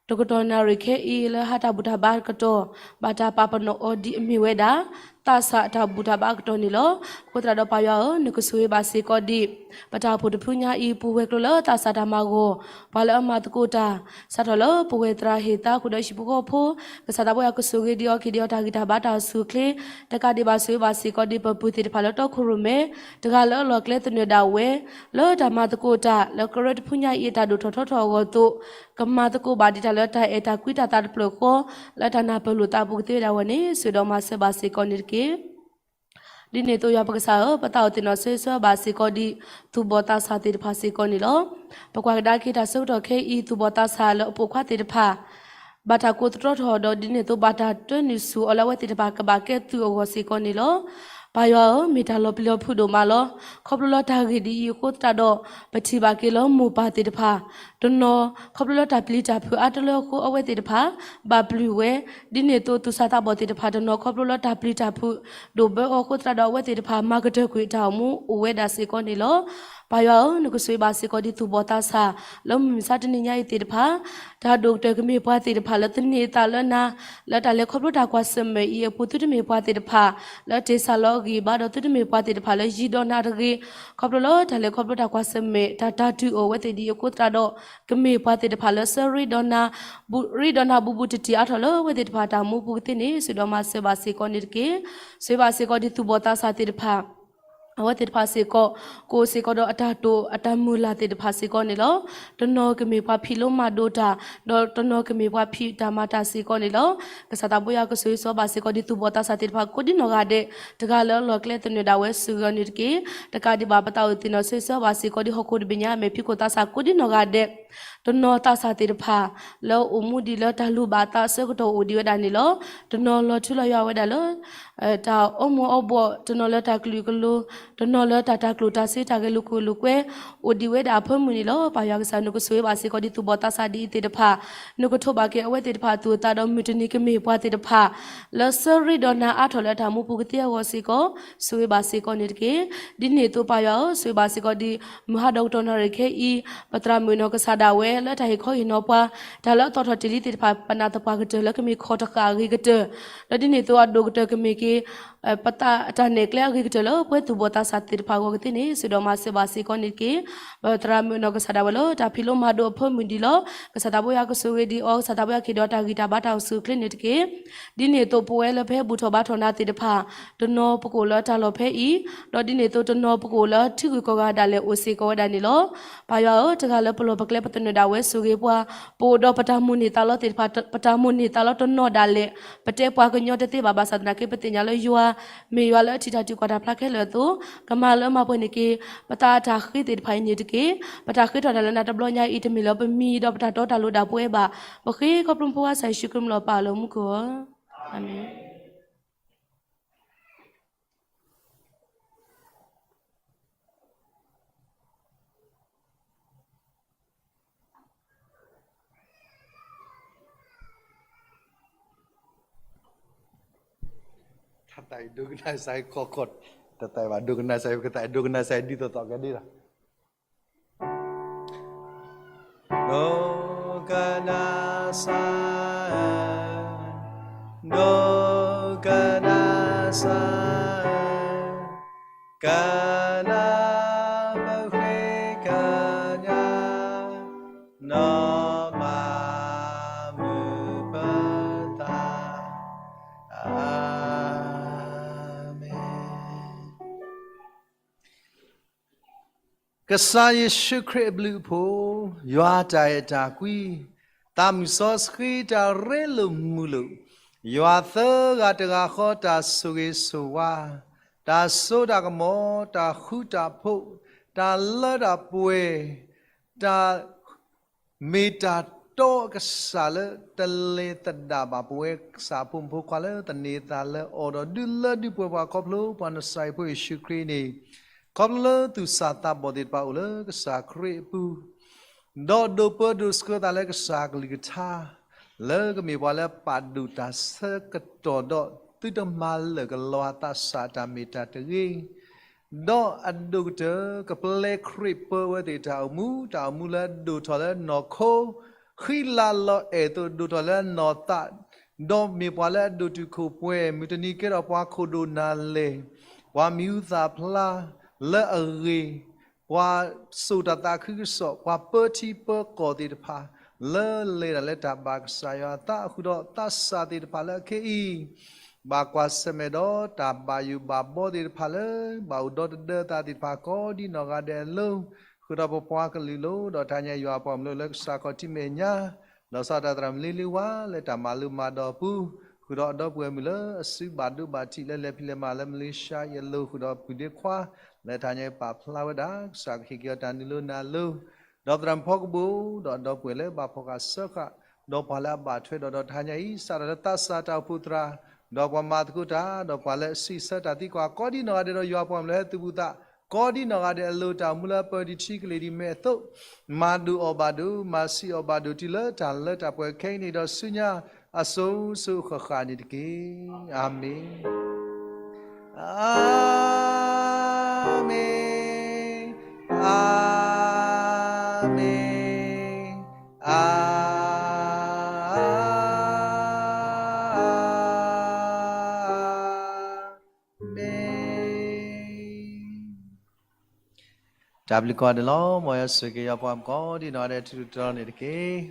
တကတီၢ်နၣ်ရံၣ်ခဲအံၤ လၢဟါတၢ်ဘူၣ်တၢ်ဘါအကတီၢ် ဘၣ်တၢ်ပာ်ပနီၣ်အီၤဒ်အမ့ၢ်ဝဲဒၣ် သးစၢ်အတၢ်ဘူၣ်တၢ်ဘါအကတီၢ်န့ၣ်လီၤ. အဃိသတးဒီးပၢ်ယွၤဧၢ, နကဆိၣ်ဂ့ၤဘၣ်စ့ၢ်ကီးဒံး ပတၢ်အိၣ်ဖှိၣ်တဖုညါအံၤ ပူၤဝဲၤကျိၤလၢသးစၢ်တၢ်မၤဂီၤ ပှၤလၢအမၤသကိးတၢ် စးထီၣ်လၢပဝဲသရၣ်ဟ့ၣ်သါ ဃုာ်ဒီးဟံၣ်ဖိဃီဖိ ကစၢ်သးဘိယွၤကဆိၣ်ဂ့ၤဒံးအီၤ က့ၤဒံးအီၤတၢ်ဂံၢ်တၢ်ဘါတၢ်အိၣ်ဆူၣ်အိၣ်ချ့ တကးဒံးဘၣ်ဆိၣ်ဂ့ၤဘၣ်စ့ၢ်ကီးဒံး ပပုၢ်သ့ၣ်တဖၣ်လၢတီခိၣ်ရိၣ်မဲ တဂၤလၢအလီၢ်ကျဲသနၢၣ်ဒၣ်ဝဲ လၢတၢ်မၤသကိးတၢ် လၢကရၢတဖုညါအံၤ အတၢ်ဒိၣ်ထီၣ်ထီထီၣ်အဂီၢ်အသိး ကမၤသကိးဘၣ်ဒံးတၢ်လၢတၢ်အဲၣ်တၢ်ကွံတၢ်သးတဖျၢၣ်ဃီ လၢတၢ်နၢ်ပၢၢ်လိာ်သးအပူၤကသ့ဝဲဒၣ်ဝဲန့ၣ် ဆိၣ်ဂ့ၤဒီးမၤစၢၤဘၣ်စ့ၢ်ကီးန့ၣ်တက့ၢ်. ဒ်န့ၣ်အသိးယွၤပကစၢ်ဧၢ, ပသးအိၣ်သ့ၣ်နီၣ်ဆိၣ်ဂ့ၤဘၣ်စ့ၢ်ကီးဒံး သူၣ်ဘီၣ်သးစၢ်သ့ၣ်တဖၣ်စ့ၢ်ကီးန့ၣ်လီၤ. ပကွၢ်ကဒါက့ၤတၢ်ဆၢကတီၢ်ခဲအံၤ သူၣ်ဘီၣ်သးစၢ်လၢအပိာ်ခွါသ့ၣ်တဖၣ် ဘၣ်တၢ်ကိးသတြီထီၣ်ဒီး ဒ်န့ၣ်အသိးဘၣ်တၢ်တၢနုာ်ဆူၣ်အီၤလၢအဝဲသ့ၣ်တဖၣ်ကဘၣ်ကဲသုးအဂီၢ်စ့ၢ်ကီးန့ၣ်လီၤ. ပၢ်ယွၤဧၢ, မ့ၢ်တၢ်လီၤပျံၤလီၤဖုးဒိၣ်မးလီၤ. ခီဖျိလၢတၢ်ဂ့ၢ်ဒ်အံၤအဃိသတးဒီး ပထံၣ်ဘၣ်က့ၤလၢမိၢ်ပၢ်သ့ၣ်တဖၣ် တနီၤခီဖျိလၢတၢ်ပျံၤတၢ်ဖုးအါတလၢအဃိ အဝဲသ့ၣ်တဖၣ် ဘၣ်ပျုၢ်ဝဲ, ဒ်န့ၣ်အသိးသူၣ်စၢ်သးဘီၣ်သ့ၣ်တဖၣ် တနီၤခီဖျိလၢတၢ်ပျံၤတၢ်ဖုး ဒိၣ်ဘၢအီၤအဃိသတးဒီး အဝဲသ့ၣ်တဖၣ် မၤကတၢၢ်ကွံာ်အတၢ်အိၣ်မူအိၣ်ဝဲဒၣ်စ့ၢ်ကီးန့ၣ်လီၤ. ပၢ်ယွၤဧၢ, နကဆိၣ်ဂ့ၤဘၣ်စ့ၢ်ကီးဒ်သူၣ်ဘီၣ်သးစၢ် လၢမုၢ်မဆါတနံၤညါအံၤသ့ၣ်တဖၣ် တၢ်ဒိၣ်ကတၢၢ်ကမ့ၢ်ပှၤသ့ၣ်တဖၣ်လၢသန့ၤအသးလၢနၤ, လၢတၢ်လဲၤခီဖျိတၢ်ကွၢ်ဆၢၣ်မဲာ်အံၤအပူၤ သုတမ့ၢ်ပှၤသ့ၣ်တဖၣ် လၢတ့ၢ်စၢ်လီၤအဂံၢ်အဘါဒီး သုတမ့ၢ်ပှၤသ့ၣ်တဖၣ်လၢယံၤဒီးနၤတဂ့ၤ, ခီဖျိလၢတၢ်လဲၤခီဖျိတၢ်ကွၢ်ဆၢၣ်မဲာ် တၢ်တၢ်တုၤအိၣ်ဝဲသ့ၣ်ဒ်အံၤအဃိသတးဒီး ကမ့ၢ်ပှၤသ့ၣ်တဖၣ်လၢဆၢရ့ဒီးနၤ ရ့ဒီးနၤဘူးဘူးတံၢ်တံၢ်အါထီၣ်လၢအဝဲသ့ၣ်တဖၣ်တၢ်မူပူၤကသ့န့ၣ် ဆိၣ်ဂ့ၤဒီးမၤစၢၤဘၣ်စ့ၢ်ကီးန့ၣ်တက့ၢ်. ဆိၣ်ဂ့ၤဘၣ်စ့ၢ်ကီးဒ်သူၣ်ဘီၣ်သးစၢ်သ့ၣ်တဖၣ် အဝဲသ့ၣ်တဖၣ်စ့ၢ်ကီး ကအိၣ်စ့ၢ်ကီးဒီးအတၢ်တိာ်အတၢ်မုၢ်လၢ်သ့ၣ်တဖၣ်စ့ၢ်ကီးန့ၣ်လီၤ. တနီၤကမ့ၢ်ပှၤဖံးလိမၤဒိးတၢ်, ဒီးတနီၤကမ့ၢ်ပှၤဖံးတၢ်မၤတၢ်စ့ၢ်ကီးန့ၣ်လီၤ. ကစၢ်သးဘိယွၤကဆိၣ်ဂ့ၤဆိၣ်ဘၣ်စ့ၢ်ကီးဒ်သူၣ်ဘီၣ်သးစၢ်သ့ၣ်တဖၣ်ကိးဒ်နီၢ်ဂၤဒဲး, တဂၤလၢအလီၢ်ကျဲသနၢၣ်ဒၣ်ဝဲ ဆိၣ်ဂ့ၤအီၤန့ၣ်တက့ၢ်. တကးဒံးဘၣ် ပသးအိၣ်သ့ၣ်နီၣ်ဆိၣ်ဂ့ၤဆိၣ်ဘၣ်စ့ၢ်ကီးဒ်ဟီၣ်ခိၣ်တဘ့ၣ်ညါအမဲာ်ဖံးခိၣ်သးစၢ်ကိးဒ်နီၢ်ဂၤဒဲး တနီၤသးစၢ်သ့ၣ်တဖၣ် လၢအိၣ်မူဒံးလၢတၢ်လူၢ်ဘၣ်အသးအဆၢကတီၢ်အိၣ်ဒံးဝဲဒၣ်န့ၣ်လီၤ. တနီၤလီၤထူလီၤယိာ်ဝဲဒၣ်လၢ တၢ်အီမူၤအီဘှီၣ်, တနီၤလၢတၢ်ကလုာ်ကလိၤ, တနီၤလၢတၢ်တၢ်ကျိၣ်တၢ်စ့တၢ်ဂဲၤလိာ်ကွဲလိာ်ကွဲ အိၣ်ဒံးဝဲဒၣ်အဖၢမုၢ်န့ၣ်လီၤ. ပၢ်ယွၤကစၢ် နကဆိၣ်ဂ့ၤဘၣ်စ့ၢ်ကီးဒ်သူၣ်ဘီၣ်သးစၢ်ဒ်အံၤသ့ၣ်တဖၣ်, နကထိးဘၣ်က့ၤအဝဲသ့ၣ်တဖၣ်အသူၣ်အသးဒီးမုၢ်တနံၤကမ့ၢ်ပှၤသ့ၣ်တဖၣ် လၢဆၢရ့ဒီးနၤအါထီၣ်လၢတၢ်မူပူၤကသ့အဂီၢ်စ့ၢ်ကီး ဆိၣ်ဂ့ၤဘၣ်စ့ၢ်ကီးန့ၣ်တက့ၢ်. ဒ်န့ၣ်အသိးပၢ်ယွၤဧၢ, ဆိၣ်ဂ့ၤဘၣ်စ့ၢ်ကီးဒ်မုၢ်ဟါဒီးကတီၢ်နၣ်ရံၣ်ခဲအံၤ ပသရၣ်မုၣ်နီၢ်ကစၢ်ဒၣ် အဝဲလၢတၢ်ဟ့ၣ်ခီဟ့ၣ်နီၤပှၤ, တၢ်လၢအသီၣ်ထီၣ်တ့ၢ်လံသ့ၣ်တဖၣ် ပနၢ်သပှၢ်ကတၢၢ်လၢကမ့ၢ်ခီၣ်တဃာ်အဂ့ၤကတၢၢ်, ဒီးဒ်န့ၣ်အသိးအဒိၣ်ကတၢၢ်ကမ့ၢ်က့ၤ ပတၢ်နဲၣ်ကျဲအဂ့ၤကတၢၢ်လၢပဝဲသူၣ်ဘီၣ်သးစၢ်သ့ၣ်တဖၣ်အဂီၢ်ကသ့န့ၣ် စံးဒီးမၤစၢၤဘၣ်စ့ၢ်ကီးန့ၣ်တက့ၢ်. ပသရၣ်မုၣ်အနီၢ်ကစၢ်ဒၣ်ဝဲလၢတၢ်ဖံးလိမၤဒိးအဖၢမုၢ်ဒံးလီၤ. ကစၢ်သးဘိယွၤကဆိၣ်ဂ့ၤဒံးအီၤ, ကစၢ်သးဘိယွၤကဟ့ၣ်ဒီးတၢ်ဂံၢ်တၢ်ဘါတၢ်အိၣ်ဆူၣ်အိၣ်ချ့န့ၣ်တက့ၢ်. ဒ်န့ၣ်အသိးပဝဲလၢပဟဲဘူၣ်ထီၣ်ဘါထီၣ်နၤသ့ၣ်တဖၣ်, တနီၤပကအိၣ်လၢတၢ်လီၢ်ဖဲအံၤ, ဒီးဒ်န့ၣ်အသိးတနီၤပကအိၣ်လၢထံဂုၤကီၢ်ဂၤဒၣ်လဲာ်အိၣ်စ့ၢ်ကီးဝဲဒၣ်န့ၣ်လီၤ. ပၢ်ယွၤဧၢ, တဂၤလၢပလီၢ်ပကျဲပသနၢၣ်ဒၣ်ဝဲဆိၣ်ဂ့ၤပှၤ, ပအိၣ်ဒီးပတၢ်မိၣ်န့ၢ်သးလီသ့ၣ်တဖၣ်, ပတၢ်မိၣ်န့ၢ်သးလီတနီၤဒၣ်လဲာ်, ပတဲပှၤကညီတသ့ဘၣ် ဘၣ်ဆၣ်သနာ်က့ ပသ့ၣ်ညါလၢယွၤ မ့ၢ်ယွၤလၢအထံၣ်တၢ်ထုကဖၣ်တၢ်ဖျါခဲလၢာ်အသိး, ကမၤလၢမၤပှဲၤန့ၢ်က့ၤ ပသးအတၢ်ဃ့သ့ၣ်တဖၣ်အံၤန့ၣ်တက့ၢ်. ပတၢ်ဃ့ထီၣ်တၢ်လၢနၤတဘျီညါအံၤ တမ့ၢ်လၢပမံၤဒီးပတၢ်တီတၢ်လိၤဒၣ်ပဝဲဘၣ်. ပဃ့ခီဖျိဖိခွါကစၢ်ယ့ၣ်ၡူးခရံာ်မံၤလီၤ ပၢ်လၢမူခိၣ်ဧၢ, အၤမ့ၣ်. တၢ်အံၤဒိကနၣ်စ့ၢ်ကီး, တၢ်အံၤဒိကနၣ်စ့ၢ်ကီး, ဒိကနၣ်စ့ၢ်ကီးဒ်သိးသိးကဲဒ်လီၤ. ဒိကနၣ်စ့ၢ်, ဒိကနၣ်စ့ၢ်, ကနၣ်ပဃ့ကညး, နီၢ်မၤမုာ်ပသး, အၤမ့ၣ်. ကစၢ်ယ့ၣ်ၡူးခရံာ်အဘျုးအဖှိၣ်, ယွၤတၢ်အဲၣ်တၢ်ကွံ, သးမုၢ်စီဆှံတၢ်ရ့လိာ်မုာ်လိာ်, ယွၤသၢဂၤတဂၤဃီတၢ်ဆိၣ်ဂ့ၤဆိၣ်ဝါ, တၢ်စိတၢ်ကမီၤ, တၢ်ဃူတၢ်ဖိး, တၢ်လၢတၢ်ပှဲၤ, တၢ် မ့ၢ်တၢ်တီအကစၢ်လၢတလဲၤသဒၣ်ဘၣ် ပဝဲကစၢ်အဖိမုၣ်ဖိခွါလၢသန့ၤသးလၢအီၤဒီး ဒုးလၢဒုးပှဲၤပှၤခီဖျိပှၤနစၤအံၤဖိယ့ၣ်ၡူးခရံာ်န့ၣ်, ခီဖျိလၢသူၣ်စၢ်သးဘီၣ်သ့ၣ်တဖၣ်အိၣ်လၢကစၢ်ခရံာ်အပူၤ ဒီးဒိးပၢဒိးဆှၢသးလၢကစၢ်ကလုၢ်ကထါ, လၢကမ့ၢ်ပှၤလၢပာ်ဒိၣ်တၢ်ဆၢကတီၢ်ဒီး သုတမၤလၢာ်ကလီၤသးစၢ်တၢ်မ့ၢ်တၢ်တဂ့ၤ, ဒီးအဒိၣ်ကတၢၢ် ကပျဲခရံာ်ပၢဝဲသ့ၣ်တၢ်အိၣ်မူ, တၢ်အိၣ်မူလၢဒိၣ်ထီၣ်လၢနီၢ်ခိ, ဃံလၤလီၤအဲၣ်အသိးဒိၣ်ထီၣ်လၢနီၢ်သး, ဒီးမ့ၢ်ပှၤလၢအဒိၣ်တုာ်ခိၣ်ပှဲၤ, မုၢ်တနံၤကဲထီၣ်ပှၤခိၣ်ဒိၣ်နၢ်လဲၢ်, ပှၤမံၤဟူသၣ်ဖျါလၢအဂ့ၤ, ပှၤစိာ်တၢ်သးခုကစီၣ်, ပှၤပၢထံပၢကီၢ်သ့ၣ်တဖၣ်, လၢလဲၤတၢ်လၢတၢ်ဘၣ်ကစၢ်ယွၤအသးအဃိဒီး သးစၢ်သ့ၣ်တဖၣ်လၢအခဲအံၤ ဘၣ်ကွၢ်ဆၢၣ်မဲာ်ဒီးတၢ်ဘၣ်ယိၣ်ဘၣ်ဘီသ့ၣ်တဖၣ်လၢ ဘၣ်အိၣ်ဒီသဒၢသးသ့ၣ်တဖၣ်ကိးဒ်နီၢ်ဂၤဒဲးအလိၤ, ဃုာ်ဒီးပပှၤကလုာ်လိၤ, ဒီးတဟါညါယွၤအပှၤမုၣ်လိလၢကစၢ်ခီၣ်ထံးမဲာ်ညါ, ဒီးစးတၢ်သရၣ်မုၣ်လ့လ့ဝါလၢတၢ်မၤလိမၤဒိးအပူၤ, ဃုာ်ဒီးအဒီပုၢ်ဝဲၢ်မုၣ်လၢအစုဘၣ်ဒိဘၣ်ထံးလၢလဲၤဖံးလဲၤမၤလၢမလ့ၤၡါအံၤအလိၤ, ဃုာ်ဒီးပုၢ်ဒ့ခွါလၢတဟါညါအံၤပာ်ဖျါဝဲဒၣ်, ကစၢ်ကဟ့ၣ်က့ၤအီၤတၢ်နုာ်လီၤနၤလီၤ ဒီးသရၣ်မုၣ်ဖီကဘိၣ်, ဒီးအဒီပုၢ်ဝဲၢ်လၢဘၣ်ဖီၣ်ဃာ်စၢဃာ်, ဒီးပှၤလၢအဘၣ်ထွဲဒီး, ဒီးတဟါညါအံၤ စးထီၣ်လၢသးစၢ်တၢ်အိၣ်ဖှိၣ်သရၣ်, ဒီးပှၤမၤသကိးတၢ်, ဒီးပှၤလၢအစံးဆၢတၢ်သံကွၢ်ကိးဒ်နီၢ်ဂၤဒဲးဒီးယွၤပှၤမုၣ်လၢဟဲသုးဘူးသး, ကိးဒ်နီၢ်ဂၤဒဲးအလိၤ တၢ်အိၣ်မူလၢအပၢဒံးထံကလံၤဒံးမဲာ်အသိး, မၤဒိၣ်အီၣ်ဘၣ်ဒိၣ်, မၤဆံးအီၣ်ဘၣ်ဒိၣ်တုၤလၢတၢ်လၢတၢ်ပှဲၤခဲအံၤန့ၣ်ဒီးဆူညါ အစိၤစိၤဃၣ်ဃၣ်န့ၣ်တက့ၢ်. အၤမ့ၣ်, အၤမ့ၣ်, အၤမ့ၣ်, အၤမ့ၣ်. တၢ်ဘျုးကိးဂၤဒဲးလီၤ. မ်ယွၤဆိၣ်ဂ့ၤက့ၤယွၤပှၤကိးဒ်နီၢ်ဂၤဒဲး ထူးထူးတီၤတီၤန့ၣ်တက့ၢ်.